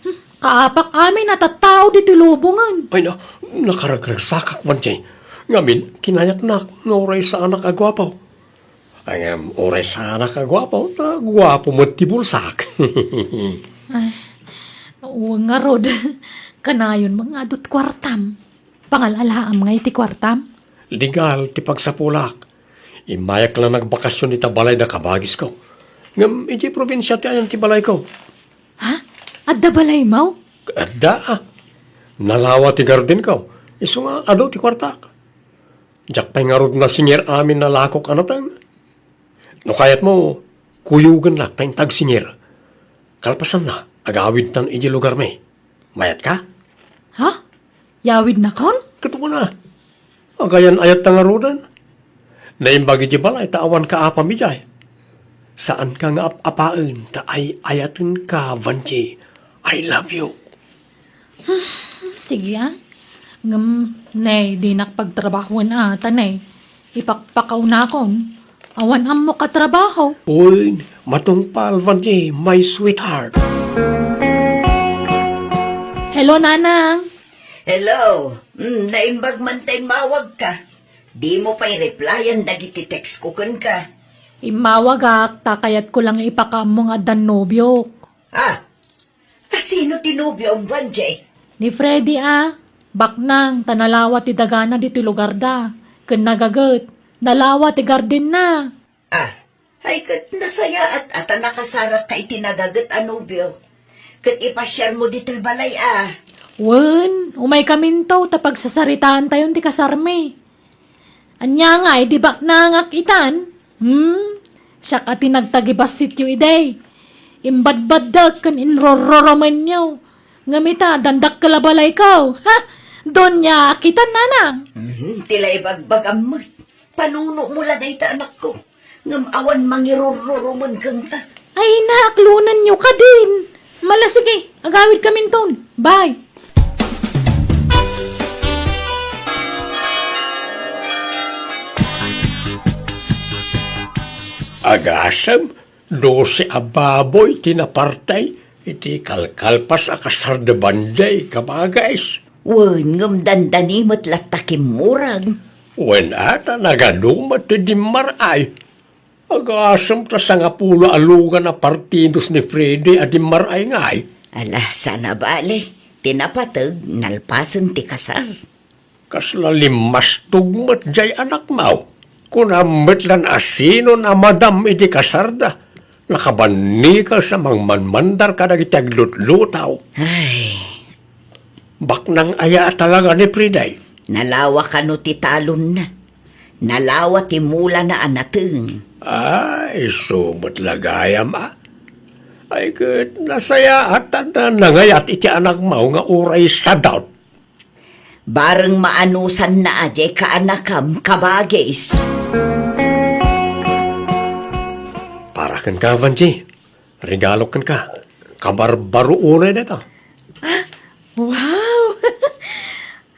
Hmm, kaapak amin a tattao ditoy lubongen. Ay, na, nakaragragsakak, Vanji. Ngamin, kinayatnak nga uray saanak a guapo. Ay, ngem, uray saanak a guapo, ta guapo met ti bulsak. Ay, wen ngarud. Kanayon met nga adu ti kuartam. Pangal-alaam ngay ti kuartam? Legal ti pagsapulak. Immayak la nagbakasyon ita balay da kabagisko. Ngem idiay probinsia ti ayan ti balayko. Ha? Adda balaymo? Adda a. Nalawa ti gardenko. Isu nga adu ti kuartak. Diak pay ngarud nasinger amin a lakok a nateng. No kayatmo, kuyogennak ta inta agsinger. Kalpasanna, agawidtan idiay lugarmi. Mayatka? Ha? Yawidnakon? Ket kuna, agayan-ayatta ngaruden. Naimbag idiay balay ta awan kaapam idiay. Saanka nga ap-apaen ta ay-ayatenka, Vanji. I love you. Sige a. Ngem, ne, dinak pagtrabahoen a, ta ne, ipakpakawnakon. Awan ammok a trabaho. Uy, matungpal, Vanji, my sweetheart. Hello, Nanang. Hello. Mm, naimbag man ta immawagka. Dimo pay replyan dagiti text ko kenka. Immawagak, ta kayatko lang ipakaammo nga addan nobiok. Ah, A, sino ti nobiom, Vanji? Ni Freddy a, baknang, ta nalawa ti dagana ditoy lugarda. Ken nagaget, nalawa ti gardenna. Ah, ay ket nasayaat a ta nakasarakka iti nagaget a nobio. Ket ipasiarmo ditoy balay a. Wen, umaykaminto ta pagsasaritaantayon ti kasarmi. Ania ngay, di baknangak itan? Hmm? Siak a ti nagtagibassityo idi. Imbadbaddek ken inrororomenyo. Ngem ita, dandakkel a balayko. Ha? Doniak itan, Nanang. Mhm, ti la ibagbagam met. Panunomo la dayta, anakko. Ngem awan mangirurrurumen kenka. Ay, naaklonen yo kadin. Mala, sige, agawid kaminton. Bye. Agasem, dose a baboy ti napartay iti kalkalpas a kasar da Banjay, kabagis. Wen, ngem dandani met latta kimmurag. Wen, a, ta nagadu met ti dimmar-ay. Agasem ta sangapulo a lugan a partidos ni Freddy a dimmar-ay ngay. Ala, saan a bale. Ti napateg, nalpasen ti kasar. Kasla limmastog met jay anakmo. Kunam met lan a sinon a madam iti kasarda. Nakabannikes a mangmanmandar kadagiti aglutlutaw. Ay. Baknang aya a talaga ni Freddy? Nalawa kano ti talonna. Nalawa ti mulana a nateng. Ay, isu met la gayam, a. Ay, ket nasayaat a nangayat iti anakmo nga uray sadot. Bareng maanusanna a jay kaanakam, kabagis. Para kenka, Vanji. Regalo kenka. Kabarbaro unay dayta. Ah, wow!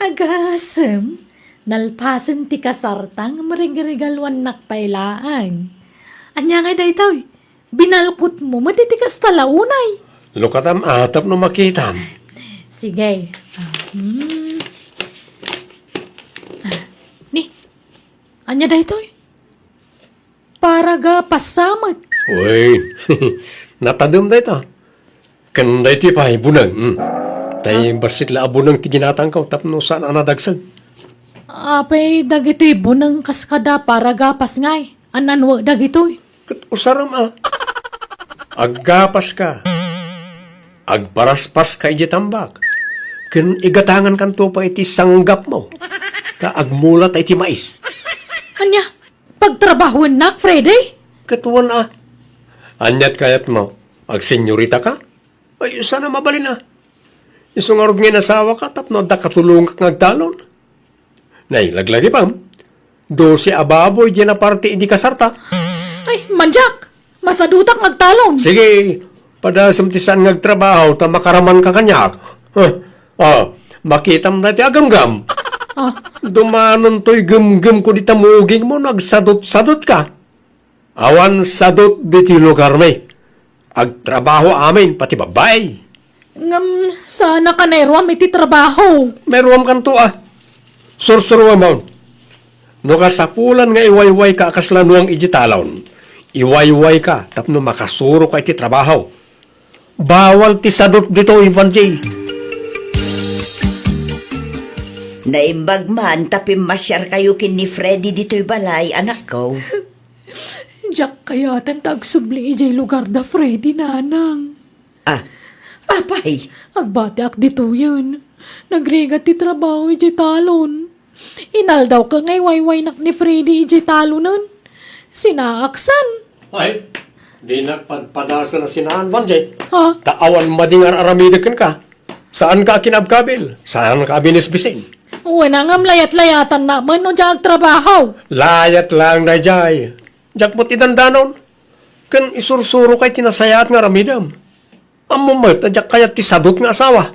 Agasem, nalpasen ti kasarta ngem regregaluannak pay laeng. Ania ngay daytoy? Binalkotmo met iti kasta la unay. Lukatam a tapno makitam. Sige. Ah, hmm. Ah, ni, ania daytoy? Para gapas sa met. Uy, natadem dayta. Ken daytoy pay, buneng. Hmm. Tay bassit la a buneng ti ginatangko tapno saan a nadagsag. Apay dagitoy buneng kas kada para gapas ngay? Ananwe dagitoy? Ket usarem a. Aggapaska. Agparaspaska idiay tambak. Ken igatangankanto pay iti sanggapmo. Ta agmulata iti mais. Ania? Pagtrabahoennak, Freddy? Ket wen a. Aniat kayatmo? Agsenyorita ka? Ay, saan a mabalin a. Isu ngarud nga inasawaka tapno adda katulongak nga agtalon. Nay, laglagipem. Dose a baboy diay naparti idi kasarta. Ay, mandiak! Masadutak nga agtalon. Sige, padasem ti saan nga agtrabaho ta makaramanka kaniak. Huh? Ah, makitam daytoy a gamgam. Ah. Dumanontoy gemgemko dita mugingmo no agsadutsadutka. Awan sadut ditoy lugarmi. Agtrabaho amin, pati babbai. Ngem, saan a ka nairuam iti trabaho? Mairuamkanto a. Sursuruamon. No kasapulan nga iwaywayka a kasla nuang iti talon, iwaywayka tapno makasuroka iti trabaho. Bawal ti sadut ditoy, Vanji. Naimbag man ta pimmasiarkayo ken ni Freddy ditoy balay, anakko. Diak kayaten ta agsubli idiay lugar da Freddy, nanang. Ah, apay? Agbatiak ditoyen. Nagrigat ti trabaho idiay talon. Inaldawka nga iwaywaynak ni Freddy idiay talonen. Sinaaksan. Ay, dinak padpadasen a sinaan, Vanji. Ha? Ta awan madi nga ar-aramidek kenka. Saanka a kinabkabil, saanka a binisbisin. Wen a ngem layat-layatannak met no diak agtrabaho. Layat laeng daydiay. Diak met idandanon. Ken isursuroka iti nasayaat nga aramidem. Ammom met a diak kayat ti sadut nga asawa.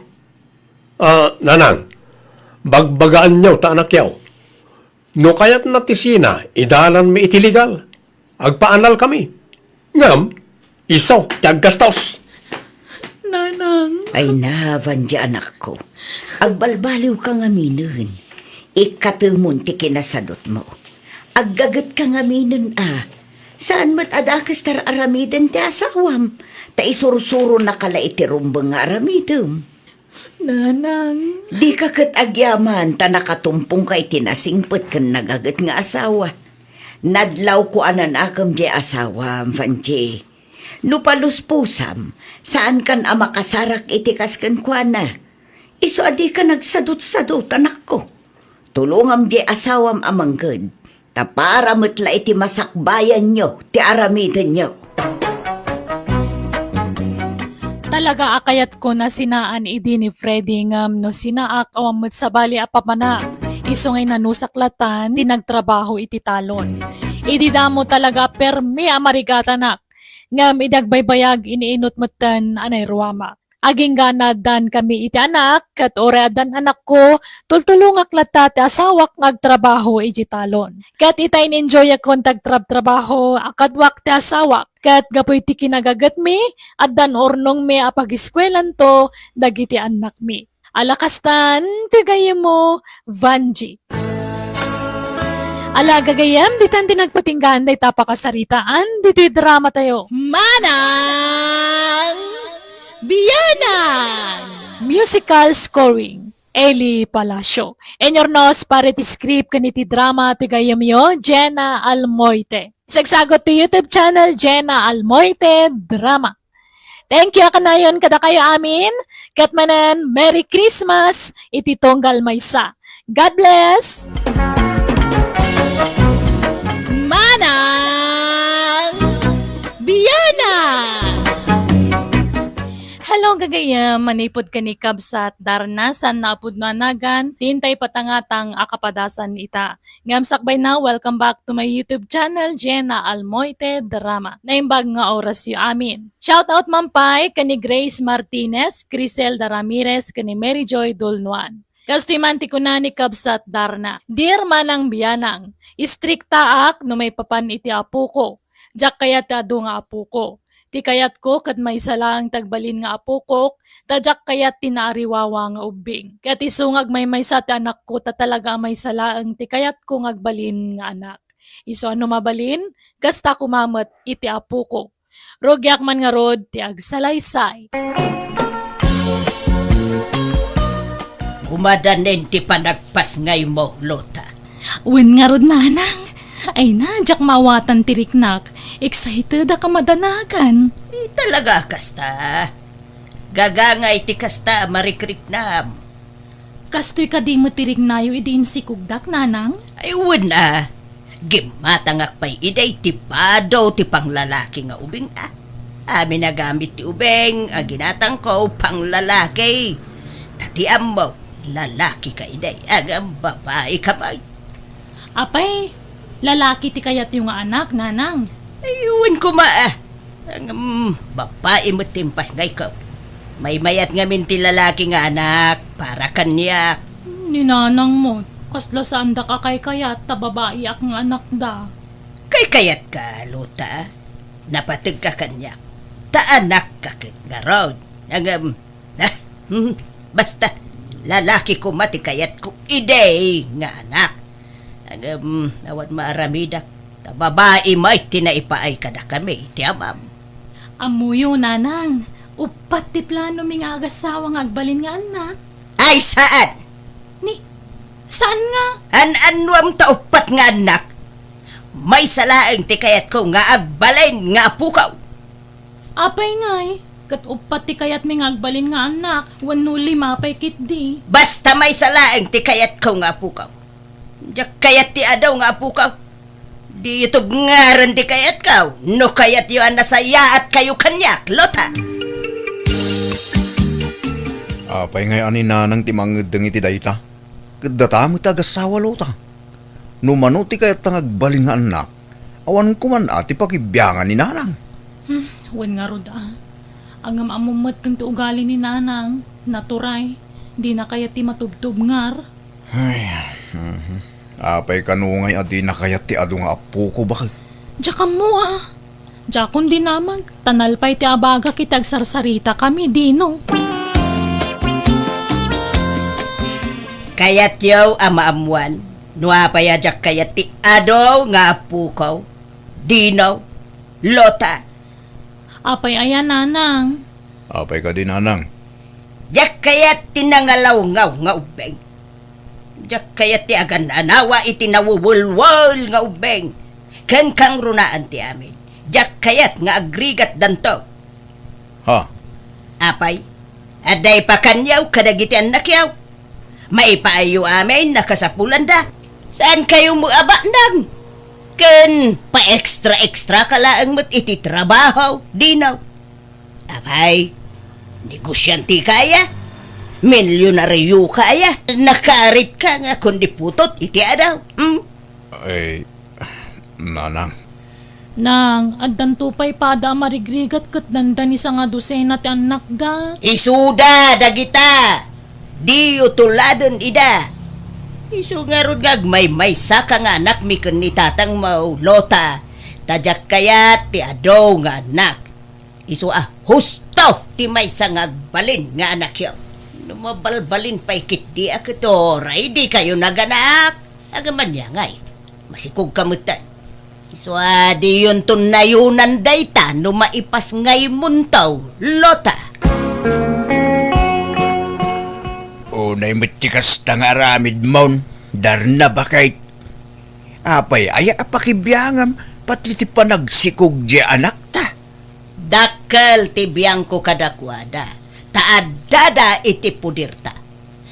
Ah, nanang, bagbagaenyo ta anakyo. No kayatna ti sina, idalanmi iti legal. Agpaanalkami. Ngem, isu ti aggastos. Nanang. Ay, navan ti anakko. Agbalbaliwka ngaminen. Ikkatemon ti kinasadutmo. Aggagetka ngaminen a. Saan met a dakes ti ar-aramiden ti asawam. Ta isursuronaka la iti rumbeng nga aramidem. Nanang. Dika ket agyaman ta nakatumpongka iti nasingpet ken nagaget nga asawa. Nadlawko a nanakem diay asawam, Vanji. No paluspusam, saankan a makasarak iti kas kenkuana. Isu a dika nagsadutsadut, anakko. Tulongam diay asawam a mangged. Ta para met la iti masakbayanyo ti aramidenyo. Talaga a kayatko a sinaan idi ni Freddy ngem no sinaak awan met sabali a papanak. Isu ngay nanusak latan ti nagtrabaho iti talon. Idi damo talaga permi a marigatanak. Ngem idi agbaybayag, iniinut metten a nairuamak. Agingga addan kami iti anak, ket uray addan anakko, tultulongak latta ti asawak nga agtrabaho iti talon. Ket ita in-enjoyakon ti agtrabtrabaho a kaduak ti asawak. Ket gapu iti kinagagetmi, addan urnongmi a pagiskuelanto dagiti annakmi. Ala kastan, ti gayyemmo, Vanji. Ala gagayyem, ditan ti nagpatinggaan dayta pakasaritaan, ditoy drama tayo. Manang Bianang! Musical scoring, Eli Palacio. Inurnos para iti script ken iti drama ti gayyemyo, Jenna Almoite. Sagsagut ti YouTube channel, Jenna Almoite Drama. Thank you a kanayon kadakayo amin. Ket manen, Merry Christmas iti tunggal maysa. God bless! Manang Bianang! Hello, gagayyem. Manipud ken ni Kabsat Darna, saan nga a pudno a nagan, ditan ta ipatangatang a kapadasan ita. Ngem sakbayna, welcome back to my YouTube channel, Jenna Almoite Drama. Naimbag nga orasyo amin. Shout out man pay ken ni Grace Martinez, Criselda Ramirez, ken ni Mary Joy Dulnuan. Kastoy man ti kuna ni Kabsat Darna, "Dear Manang Bianang, istriktaak no maipapan iti apoko. Diak kayat ti adu nga apoko. Ti kayatko ket maysa laeng ti agbalin nga apokok, ta diak kayat ti naariwawa nga ubbing. Ket isu nga agmaymaysa ti anakko, ta talaga a maysa laeng ti kayatko nga agbalin nga anak. Isu a no mabalin, kasta koma met iti apoko. Rugiak man ngarud ti agsalaysay." Kumadanen ti panagpasngaymo, Lota. Wen ngarud, Nanang. Ay na, diak maawatan ti riknak. Excited a kamadanagan. Ay, talaga kasta. Gagangay ti kasta a marikriknam. Kastoy kadi met ti riknayo idi insikogdak, Nanang? Ay, wen a. Gimmatangak pay idi ti bado ti panglalaki nga ubing a. Amin a gamit ti ubing a ginatangko panglalaki. Ta ti ammo, lalaki ka idi, ngem babai ka met. Apay, lalaki ti kayatyo nga anak, Nanang? Ay, wen koma a. Ngem, babai met ti impasngayko. Maymayat ngamin ti lalaki nga anak para kaniak. Ni Nanang met, kasla saandak a kaykayat ta babaiak nga anakda. Kaykayatka, Lota. Napategka kaniak. Ta anakka ket ngarud. Ngem, ah, hmm, basta, lalaki koma ti kayatko idi nga anak. Ngem, awan maaramidak. Ta babai met ti naipaay kadakami iti amam. Ammoyo, Nanang, uppat ti planomi nga agasawa nga agbalin nga annak. Ay, saan! Ni, saan nga? An-annuam ta uppat nga annak? Maysa laeng ti kayatko nga agbalin nga apukaw. Apay ngay, ket uppat ti kayatmi nga agbalin nga annak, wenno lima pay ketdi. Basta maysa laeng ti kayatko nga apukaw. Diak kayat ti adu nga apukaw. Diyo tubngaran ti kayatko, no kayatyo a nasayaatkayo kaniak, Lota. Apay ngay a ni Nanang ti mangeddeng iti dayta? Ket data met ti agassawa, Lota. No mano ti kayatta nga agbalin nga annak, awan koman a ti pakibiangan ni Nanang. Hmm, wen ngarud a. Ngem ammom met ken ti ugali ni Nanang, naturay, dina kayat ti matubtubngar. Ay, mhm. Apay kano ngay a dina kayat ti adu nga apoko, baket? Diak ammo a. Diakon dinamag, ta nalpay ti abagak iti agsarsaritakami, Dino. Kayatyo a maammuan no apay a diak kayat ti adu nga apuko, Dino, Lota. Apay aya, Nanang? Apay kadi, Nanang? Diak kayat ti nangalawngaw nga ubbing. Diak kayat ti agan-anawa iti nawuwulwul nga ubbing. Ken kangrunaan ti amin. Diak kayat nga agrigatdanto. Ha? Apay, adda ipakannyo kadagiti annakyo? Maipaayyo amin a kasapulanda. Saankayo met a baknang? Ken paextra-extra ka laeng met iti trabaho, Dino. Apay, negosiante ka aya? Milyonaryo ka aya? Nakarit ka nga kundi putot iti adaw, hmm? Ay, Nanang. Nang, addanto pay pada a marigrigat ket dandani sangadusena ti annakda. Isuda dagita! Diyo tuladen ida! Isu ngarud nga agmaymaysaka nga anakmi ken ni tatangmo, Lota, ta diak kayat ti adu nga annak. Isu a husto ti maysa nga agbalin nga anakyo. No mabalbalin pay ketdi a ket uray dikayo naganak, agamaniangay, masikogka metten. Isu a diyonto nayonan dayta no maipasngaymonto, Lota. Unay met ti kasta nga aramidmon, Darna, baket. Apay aya a pakibiangam pati ti panagsikog diay anakta? Dakkel ti biangko kadakuada, ta addada iti poderta.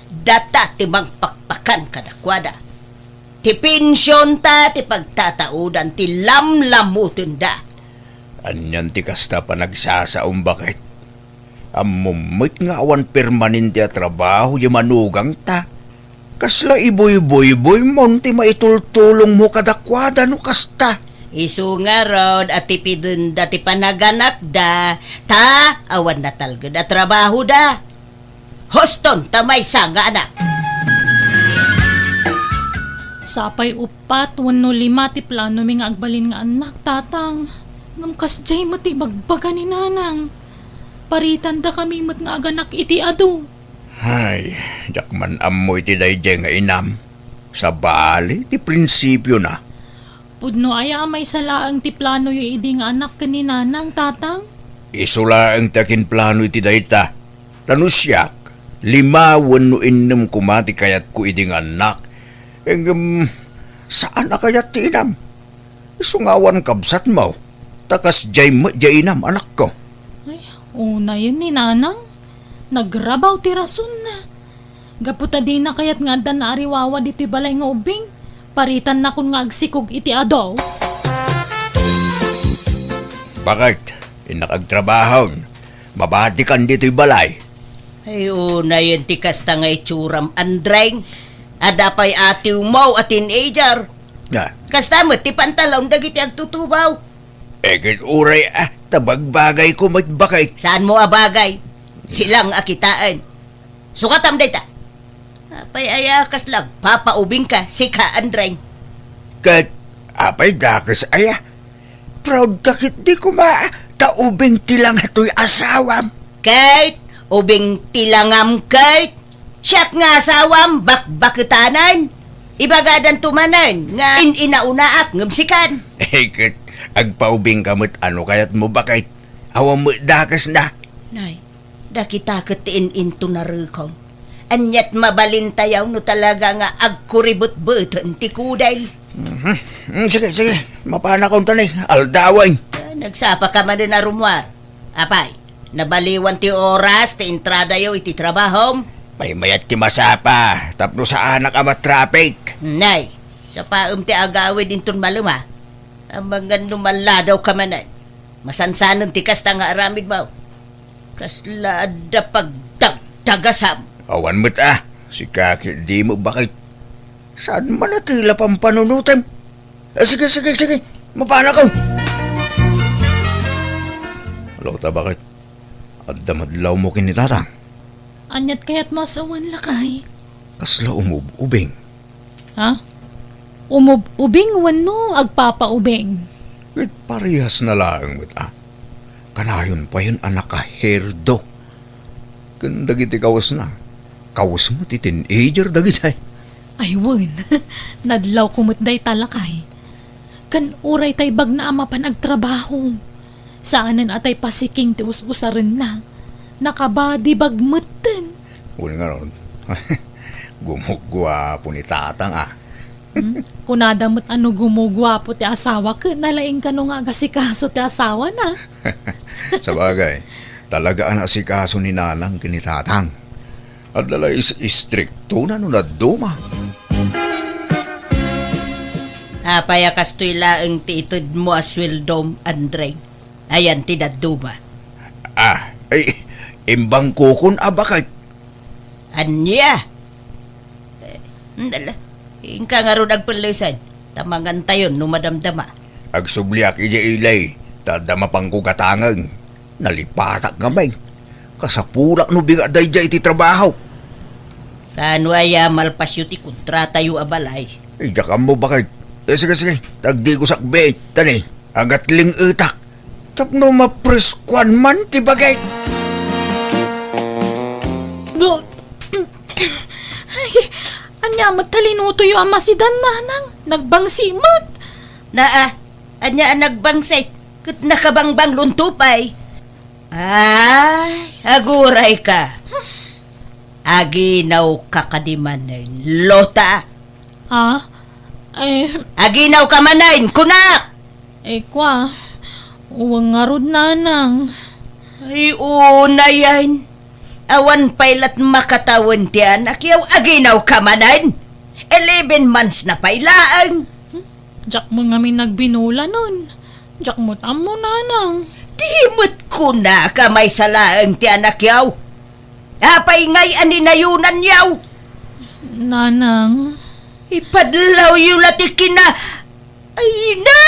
Data ti mangpakpakan kadakuada. Ti pensionta ti pagtataudan ti lamlamutenda. Anian ti kasta a panagsasaom, baket? Ammom met nga awan permanente a trabaho diay manugangta. Kasla ibuybuyboymon ti maitultulongmo kadakuada no kasta? Isu ngarud a tipidenda ti panaganakda, ta awan natalged a trabahoda. Huston ta maysa nga anak. Sapay uppat wenno lima ti planomi nga agbalin nga annak, Tatang. Ngem kasdiay met ti ibagbaga ni Nanang. Paritandakami met nga aganak iti adu. Ay, diak man ammo iti daydiay nga inam. Sabali ti prinsipiona. Pudno aya a maysa laeng ti planoyo idi nga anak ken ni Nanang, Tatang? Isu laeng ti akinplano iti dayta. Ta no siak, lima wenno innem koma ti kayatko idi nga annak. Ngem, saan a kayat ti inam. Isu nga awan kabsatmo, ta kasdiay met diay inam, anakko. Ay, unayen ni Nanang. Nagrabaw ti rasonna. Gapu ta dina kayat nga adda naariwawa ditoy balay nga ubbing, paritannakon nga agsikog iti adu. Baket, innak agtrabahon. Mabatikan ditoy balay. Ay, unayen ti kasta nga itsuram, Andreng. Adda pay atiwmo a teenager. Ah. Kasta met ti pantalon dagiti agtutubaw. Eh, ket uray, ah, ta bagbagayko met, baket. Saanmo a bagay? Silang a kitaen. Sukatam dayta. Apay aya kasla agpapaubingka, sika, Andreng? Ket, apay dakes aya? Proud ka ketdi koma, ta ubing ti langatoy asawam. Ket, ubing ti langam, ket, siak nga asawam, bakbaketanen. Ibagadanto manen nga in-inaunaak ngem sikan. Eh, ket, agpaubingka met a no kayatmo, baket. Awan met dakesna. Nay, dakita ket ti in-intunarekon. Aniat mabalintayo no talaga nga agkuribetbeten ti kudel. Mhm. Mm, sige, sige. Mapanakon ta ni, aldawen. Ah, nagsapaka manen a rummuar. Apay, nabaliwan ti oras ti entradayo iti trabahom? Maymayat ti masapa, tapno saanak a matraffic. Nay, sapaem ti agawid inton malem a. Amangan no malladawka manen. Masansanen ti kasta nga aramidmo. Kasla adda pagdagdagasam. Awan met a. Sika ketdi met, baket. Saan man a tila pampanunotem? Ah, sige, sige, sige. Mapanakon. Lota, baket. Adda madlawmo ken ni Tatang? Aniat kayatmo a sawen, lakay? Kasla umub-ubing. Ha? Umub-ubing wenno agpapaubing? Ket parehasna laeng met a. Kanayon payen a nakaherdo. Ken dagiti kawesna, kawes met ti teenager dagitay. Ay wen, nadlawko met dayta, lakay. Ken uray tay bagna a mapan agtrabaho. Saanen a tay pasiking ti us-usarenna. Nakabadibag metten. Wen ngarud, gumuguapo ni Tatang a. Hmm? Kunada met a no gumuguapo ti asawa, ket nalaing kano nga agasikaso ti asawana. Sabagay, talaga a naasikaso ni Nanang ken ni Tatang. Adda la is-, istriktona no dadduma. Apay a kastoy laeng ti itedmo a sueldom, Andre? Ayan ti dadduma. Ah, ay, imbangkokon a baket. Ania? Eh, dala, inka ngarud agpellesen. Ta mangantayon no madamdama. Agsubliak idiay ili, ta adda mapangko gatangen. Nalipatak ngamin. Kasapulak no binga daydiay iti trabaho. Kaano aya malpasyo ti kontratayo a balay? Ay, diak ammo, baket. Eh, sige, sige. Tagdigosak biit. Tani, agatling-etak. Tapno mapreskuan man ti bagik. Ay, ania met ta linutoyo a masidan, nanang? Nagbangsi met. Naa, ania a nagbangsit? Ket nakabangbang lunto pay. Ay, aguray ka. Aginaw ka kadi manen, Lota. Ha? Eh, Aginaw ka manen, kunak! Eh, kwa, uwang ngarud, nanang. Ay, unayen. Awan pay lat makatawen ti anakyaw, aginaw ka manen. Eleven months na pay laeng. Diak met ngamin nagbinulanen. Diak met ammo, nanang. Di met kunaka maysa laeng ti anakyaw. Apay ngay a ninayonanyaw? Nanang. Ipadlawyo la ti kina-, ay na,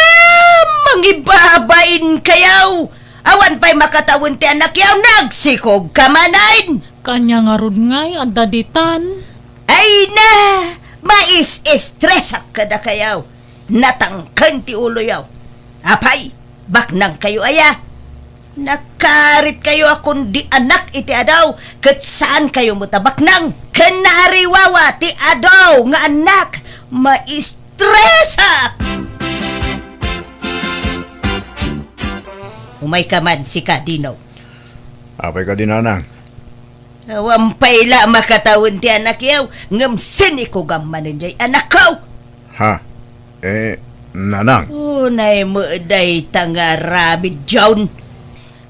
mangibabain kayaw. Awan pay makatawen ti anakyaw, nagsikog ka manen. Kanya ngarud ngay, adda ditan. Ay na, mais-estresak kadakayaw. Natangken ti uloyaw. Apay, baknangkayo aya? Nakaritkayo a kundi anak iti adaw, ket saankayo met a baknang. Ken naariwawa ti adaw nga annak, maistresak! Umayka man, sika, Dino. Apay kadi, nanang? Awan pay la makatawen ti anakyaw, ngem sinikogam manen jay anakko. Ha? Eh, nanang? Unay met dayta nga aramidyon.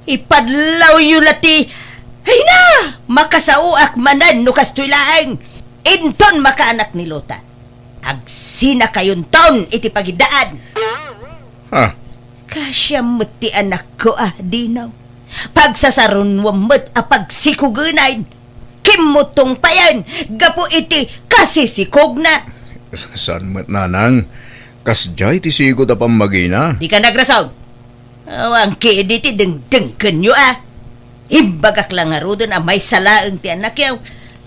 Ipadlawyo la ti, ay na! Makasaoak manen no kastoy laeng. Inton makaanak ni Lota, agsinakayonton iti pagiddaan. Ha? Kasiam met ti anakko a, Dino. Pagsasarunoam met a pagsikugenan. Kimmuttong payen gapu iti kasisikogna. Saan met, nanang? Kasdiay ti sigud a pammagina. Dika nagrason. Awan ketdi ti dengdengkenyo a. Imbagak la ngaruden a maysa laeng ti anakyaw,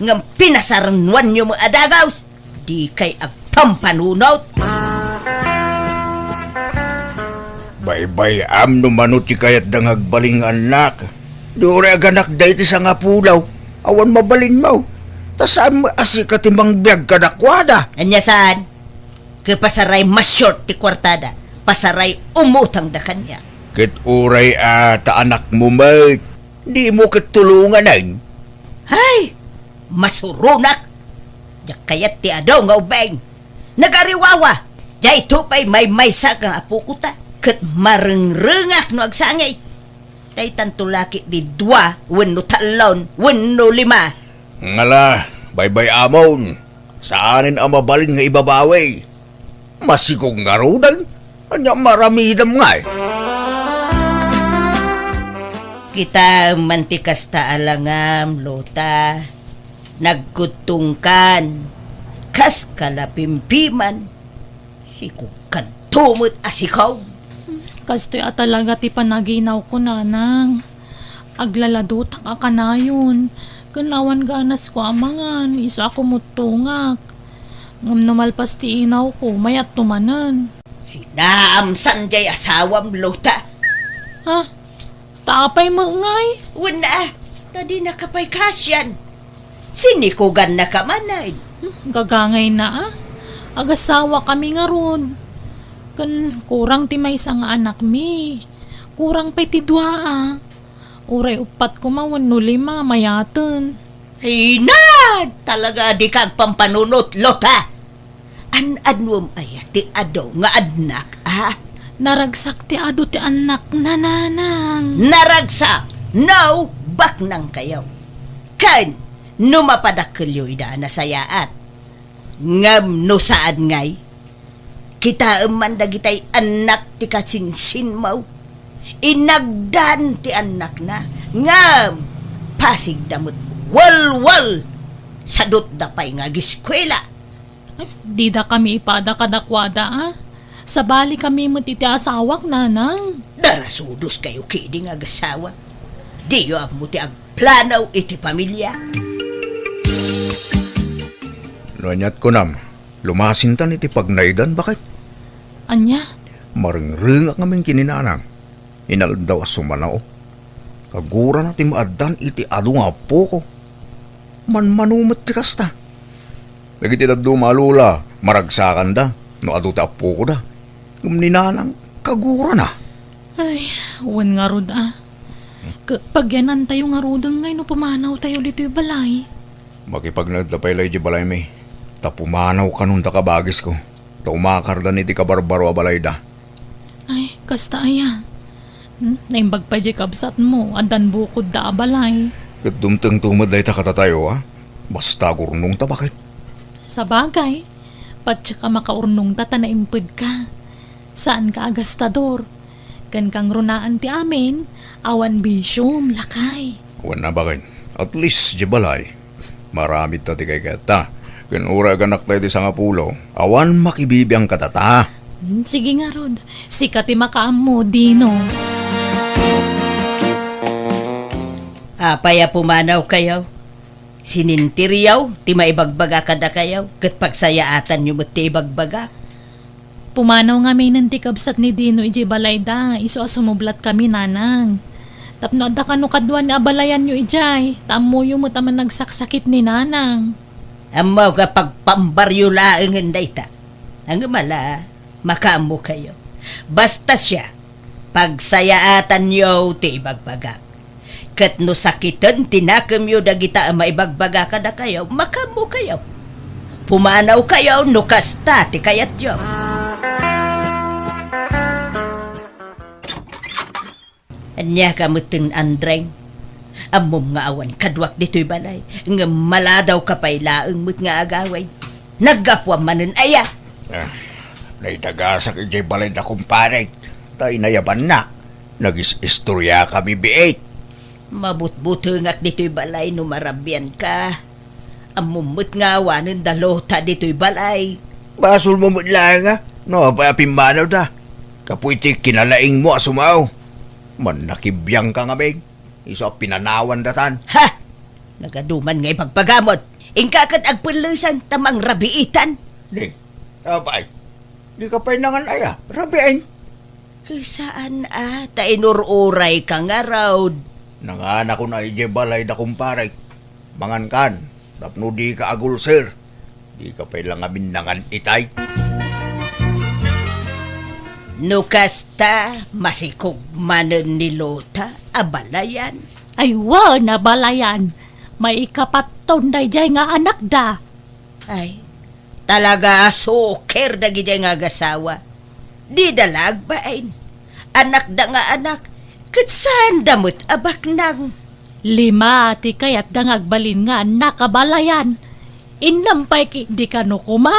ngem pinasarunoanyo met a dagus. Dikay agpampanunot. Baybay-am no mano ti kayatda nga agbalin nga annak. Di uray aganak daytoy sangapulo. Awan mabalinmo. Ta saan met a sika ti mangbiag kadakuada. Ania saan? Ket pasaray ma-short ti kuartada. Pasaray umutangda kaniak. Ket uray a ta anakmo met, dimo ket tulonganen. Ay, masuronak. Diak kayat ti adu nga ubing. Nagariwawa. Daytoy pay maymaysa nga apokota. Ket marengrengak no agsangit. Daytanto la ketdi dua wenno tallo wenno lima. Ngala, baybay-amon. Saanen a mabalin nga ibabawi. Masikog ngaruden. Ania maramidam ngay? Kitaem man ti kasta a langam, Lota. Nagkuttongkan. Kas kalapimpiman. Sikogkanto met a sikog. Kastoy a talaga ti panaginawko, nanang. Aglaladotak a kanayon, ken awan ganasko a mangan, isu a kumuttongak. Ngem no malpas ti inawko, mayatto manen. Sinaamsan jay asawam, Lota. Ha? Ta apay met ngay? Wen a, ta dinaka pay kasian. Sinikogannaka manen. Hmm, gagangayna a. Agasawakami ngarud. Ken kurang ti maysa nga anakmi. Kurang pay ti dua a. Uray uppat koma wenno lima, mayaten. Ay na! Talaga a dika agpampanunot, Lota! An-adnom aya ti adu nga annak, a? Naragsak ti adu ti annakna, nanang. Naragsak? No, baknangkayo. Ken, no mapadakkelyo ida a nasayaat. Ngem no saan ngay, kitaem man dagitay annak ti kasinsinmo. Inagdan ti annakna, ngem pasigda met walwal. Sadutda pay nga agiskuela. Dida kami ipada kadakuada, a. Sabali kami met iti asawak, nanang. Darasudos kayo kidi nga agasawa. Diyo ammo ti agplano iti pamilia. No aniat kunam, lumasintan iti pagnaedan, baket. Ania? Marengrengak ngamin ken ni nanang. Inaldaw a sumanaw. Kagurana ti maaddan iti adu nga appoko. Manmano met ti kasta. Dagiti dadduma a lola, maragsakanda no adu ti appokoda. Ngem ni nanang, kagurana. Ay, wen ngarud a. Ka-, pagyanantayo ngaruden ngay no pumanawtayo ditoy balay. Makipagnaedda pay la idiay balaymi. Ta pumanaw kanon dakabagisko. Ta umakardan iti kabarbaro a balayda. Ay, kasta aya. Hmm? Naimbag pay diay kabsatmo, addan bukodda a balay. Ket dumtengto met dayta kadatayo, a? Basta agurnongta, baket. Sabagay, patiek a makaurnongta ta naimpedka. Saanka a gastador. Ken kangrunaan ti amin, awan bisiom, lakay. Wen a, baket. At least, diay balay. Maaramidta ti kaykayatta. Ken uray aganakta iti sangapulo, awan makibibiang kadata. Hmm, sige ngarud, sika ti makaammo, Dino. Apay a pumanawkayo? Sininteryo ti maibagbaga kadakayo, ket pagsayaatanyo met ti ibagbagak. Pumanaw ngaminen ti kabsat ni Dino idiay balayda, isu a sumublatkami, nanang. Tapno adda kano kaduan nga abalayanyo idiay, ta ammoyo met a managsaksakit ni nanang. Ammok a pagpaambaryo laengen dayta. Ngem ala, makaammokayo. Basta siak, pagsayaatanyo ti ibagbagak. Ket no sakiten ti nakemyo dagita a maibagbaga kadakayo, makaammokayo. Pumanawkayo no kasta ti kayatyo. Ania ka metten, Andreng? Ammom nga awan kaduak ditoy balay, ngem maladawka pay laeng met nga agawid. Naggapuam manen aya? Ah, naidagasak idiay balay da kumparek, ta inayabanna. Nagis-istoriakami biit. Mabutbutengak ditoy balay no marabianka. Ammom met nga awanen da Lota ditoy balay. Basolmo met laeng a no apay a pimmanawda. Gapu iti kinalaingmo a sumaw. Mannakibiangka ngamin. Isu a pinanawandatan. Ha! Nagaduman nga ibagbagamon. Inka ket agpellesan ta mangrabiitan. Di, apay, dika pay nangan-aya, rabiin. Saan a, ta inur-urayka ngarud. Nanganakon a idiay balay da kumparek. Mangankan, tapno dika agulser. Dika pay la ngamin nangan itay. No kasta, masikog manen ni Lota a balayan. Ay, wen a balayan. Maikapatton daydiay nga anakda. Ay, talaga a suker dagidiay nga agasawa. Dida la agbain. Anakda nga anak, ket saanda met a baknang. Lima ti kayatda nga agbalin nga annak a balayan. Innem pay ketdi kano koma.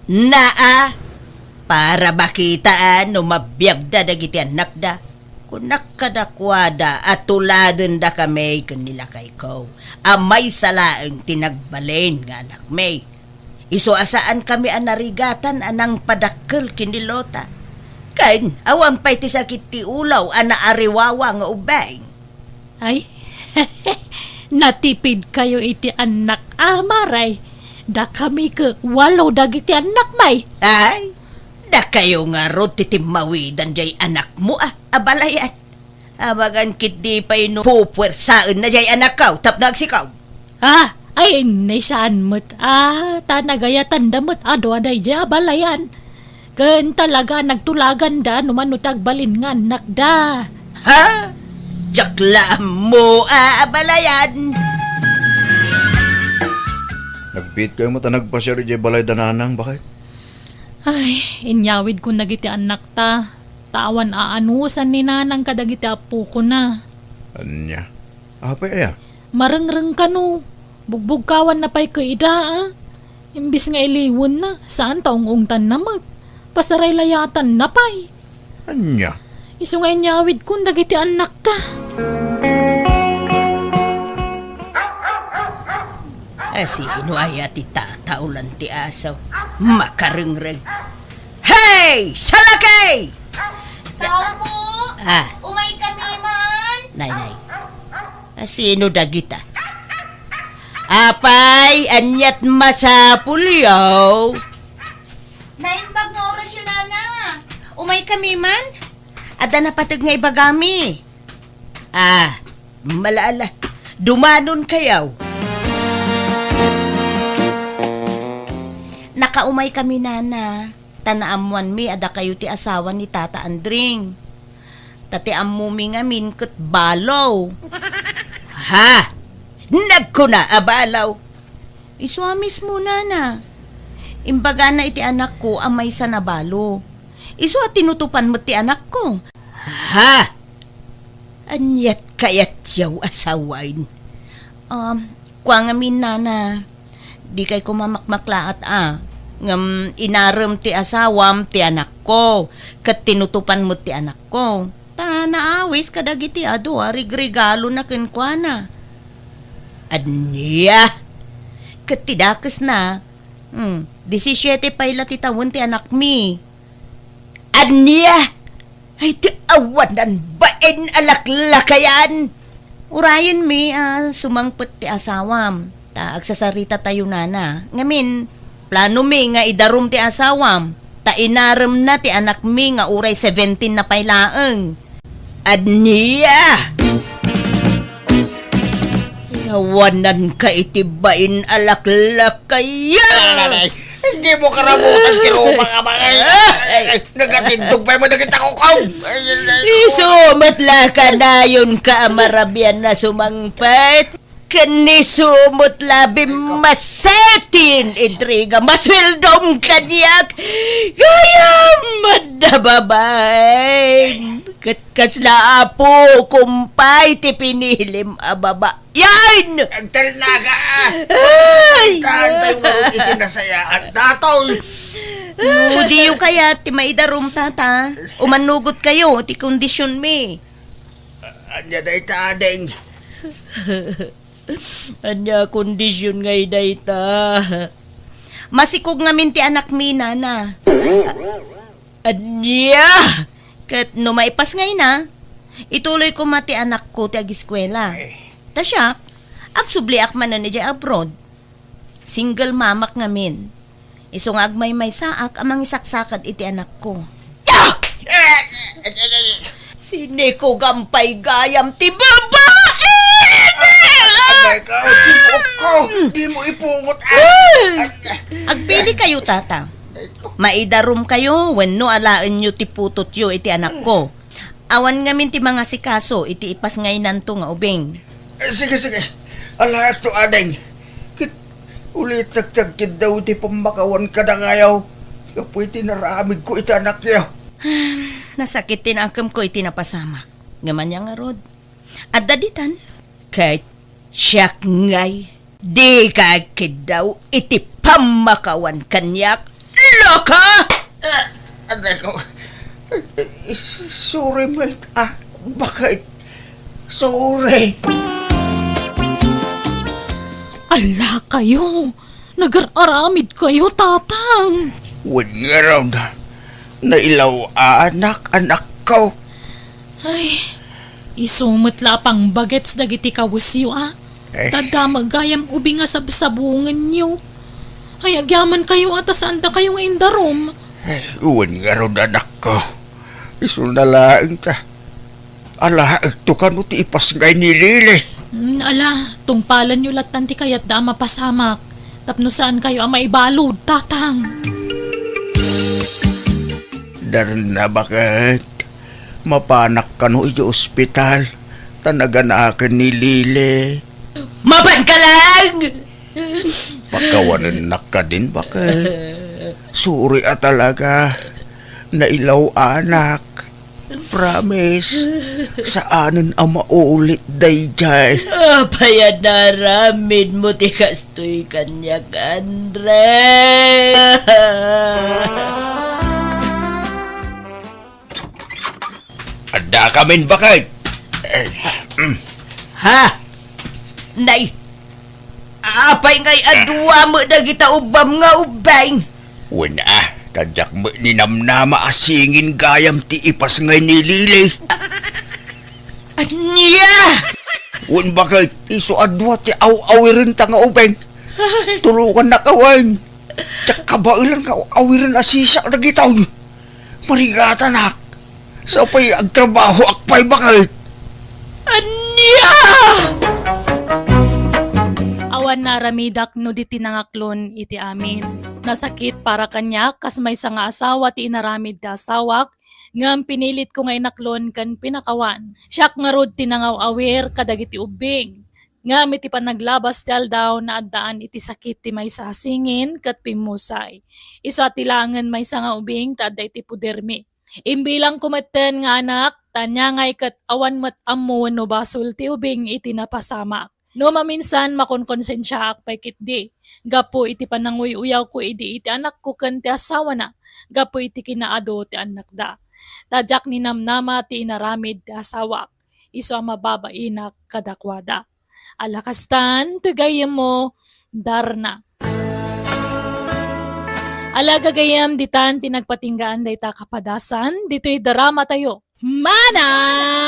Naa, para makitaan no mabiagda dagiti annakda. Kunak kadakuada a tuladendakami ken ni lakayko a maysa laeng ti nagbalin nga anakmi. Isu a saankami a narigatan a nangpadakkel ken ni Lota. Ken awan pay ti sakit ti ulaw a naariwawa nga ubing. Ay, natipidkayo iti annak a maray. Dakami ket walo dagiti annakmi. Ay, dakayo ngarud ti timmawidan jay anakmo a, a balayan. Amangan ketdi pay no pupuersaenna jay anakko tapno agsikaw. Ah, ay, ni saan met, ah, ta nagayatanda met a dua daydiay a balayan. Ken talaga nagtulaganda no mano ti agbalin nga annakda. Ha? Diak la ammo a abalayan. Nagbiitkayo met a nagpasiar idiay balay da nanang, baket? Ay, inyawidkon dagiti annakta. Ta awan aanusan ni nanang kadagiti appokona. Ania? Apay aya? Marengreng kano. Bugbugkawanna pay ket ida, a. Imbes nga iliwenna, saan ta ung-ungtanna met. Pasaraylayatanna pay. Ania? Isu nga inyawidkon dagiti annakta. Asino aya ti tataolan ti aso? Makarengreng. Hey! Salakey! Tao po! Ah. Umay kami man! Nay, nay. Asino dagita? Apay, aniat masapulyo? Naimbag nga orasyo, nana. Umay kami man? Adda napateg nga ibagami. Ah, malaala. Dumanon kayaw. Nakaumay kami, nana. Ta naammoanmi a dakayo ti asawa ni Tata Andring. Ta ti ammomi ngamin ket balo. Ha? Nagkuna a balo? Isu a mismo, nana. Imbagana iti anakko a maysa a balo. Isu a tinutopan met ti anakko. Ha? Aniat kayatyo a sawen? Um, kua ngamin, nana, dikay koma makmaklaat a, ngem inarem ti asawam ti anakko, ket tinutopan met ti anakko. Ta naawis kadagiti adu a rigregalona kenkuana. Ania? Ket ti dakesna, hmm, disisiete pay la ti tawen ti anakmi. Ania? Ay, ti awanan bain a laklakayan! Urayenmi a sumangpet ti asawam, ta agsasaritatayo, nana. Ngamin, planomi nga idarum ti asawam, ta inaremna ti anakmi nga uray seventeen na pay laeng. Ania? Yawananka iti bain a laklakayan! Ay, dimo karabutan ti ruma nga bagay. Ay, nagatindog pay mo dagiti kukaw. Ay, ay, ay. Isu met la kanayonka a marabian a sumangpet. Ken isu met la bimmaset ti intriga, masueldom kaniak. Gayam, adda babaem. Ket kasla apokom pay ti pinilim a babaen. Agtalnaga, a! Ay! Kaantay ngarud iti nasayaan datoy. No, diyo kayat ti maidarum, tata. Umanugot kayo ti kondisionmi. A-, ania dayta, ading? Ania kondision ngay dayta? Masikog ngamin ti anakmi, nana. Ania? Ket no maipasngayna, ituloy koma ti anakko ti agiskuela. Ay. Ta siak, agsubliak manen idiay abroad. Single mamak ngamin. Isu nga agmaymaysaak a mangisaksakad iti anakko. Ah! Sinikogam pay gayam ti babae! Anay ka, tibuok ko! Di mo ipungot, ah! Agpili kayo, tata. Maidarum kayo wenno alaenyo ti putotyo iti anakko. Awan ngamin ti mangasikaso iti ipasngaynanto nga ubing. Eh, sige, sige. Alaekto, ading. Ket ulitek ti agkiddaw iti pammakawan kadakayo gapu iti naramidko iti anakyo. Nasakit ti nakemko iti napasamak. Ngem ania ngarud? Adda ditan. Ket siak ngay, dika agkiddaw iti pammakawan kaniak, loka! Ah, anay ko. Sorry, Mel. Ah, bakit? Sorry. Ala kayo! Nagar-aramid kayo, Tatang! Wen ngarud, nailaw-anak, anakko. Ay, isu met la a pangbagets dagiti kawesyo, a. Eh. Dadamag gayam ubing a sabsabungenyo. Ay, agyaman kayo a ta saan dakayo nga indarum. Eh, wen ngarud, anakko. Isuna laeng ta. Alaekto kano ti ipasngay ni Lili. Mm, ala, tungpalanyo lattan ti kayatda a mapasamak. Tapno saan kayo a maibalud, Tatang. Darna, baket. Mapanak kano iti ospital, ta naganaken ni Lili. Mapanka lang! Pakawanennak kadin, baket. Sorry a talaga. Nailaw-anak. Promise, saanen a maulit daydiay. Apay a naaramidmo ti kastoy kaniak, Andre? Adda kamin, baket. Eh, mm. Ha? Nay, a, Apay ngay a dua met dagita ubbam nga ubbing? Wen a, ta diak met ninamnama a singin gayam ti ipas ngay ni Lily. Ania? Wen baket, isu a dua ti aw-awirenta nga ubbing. Ay. Tulongannaka wen. Diak kabaelan nga aw-awiren a sisiak dagitoy. Marigatanak. Sapay agtrabahoak pay baket. Ania? Awan naaramidak no di ti nangaklon iti amin. Nasakit para kaniak kas maysa nga asawa ti inaramid ti asawak, ngem pinilitko nga inaklon ken pinakawan. Siak ngarud ti nangaw-awir kadagiti ubbing. Ngem iti panaglabas ti aldaw, naaddaan iti sakit ti maysa a singin ket pimmusay. Isu a ti laengen maysa nga ubing ti adda iti podermi. Imbilangko metten nga anak, ta ania ngay ket awan met ammo wenno basol ti ubing iti napasamak. No maminsan, makonkonsensiaak pay ketdi, gapu iti pananguy-uyawko idi iti anakko ken ti asawana, gapu iti kinaadu ti annakda. Ta diak ninamnama ti inaramid ti asawak, isu a mababainak kadakuada. Ala kastan, toy gayyemmo, Darna. Ala gagayyem, ditan ti nagpatinggaan dayta kapadasan, ditoy dramatayo. Manang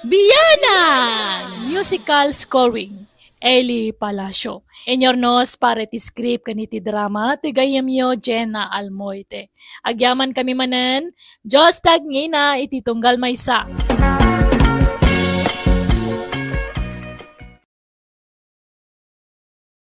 Bianang! Musical scoring, Eli Palacio. Inyornos para iti script ken iti drama, toy gayyemyo, Jenna Almoite. Agyamankami manen, Dios ti agngina iti tunggal maysa.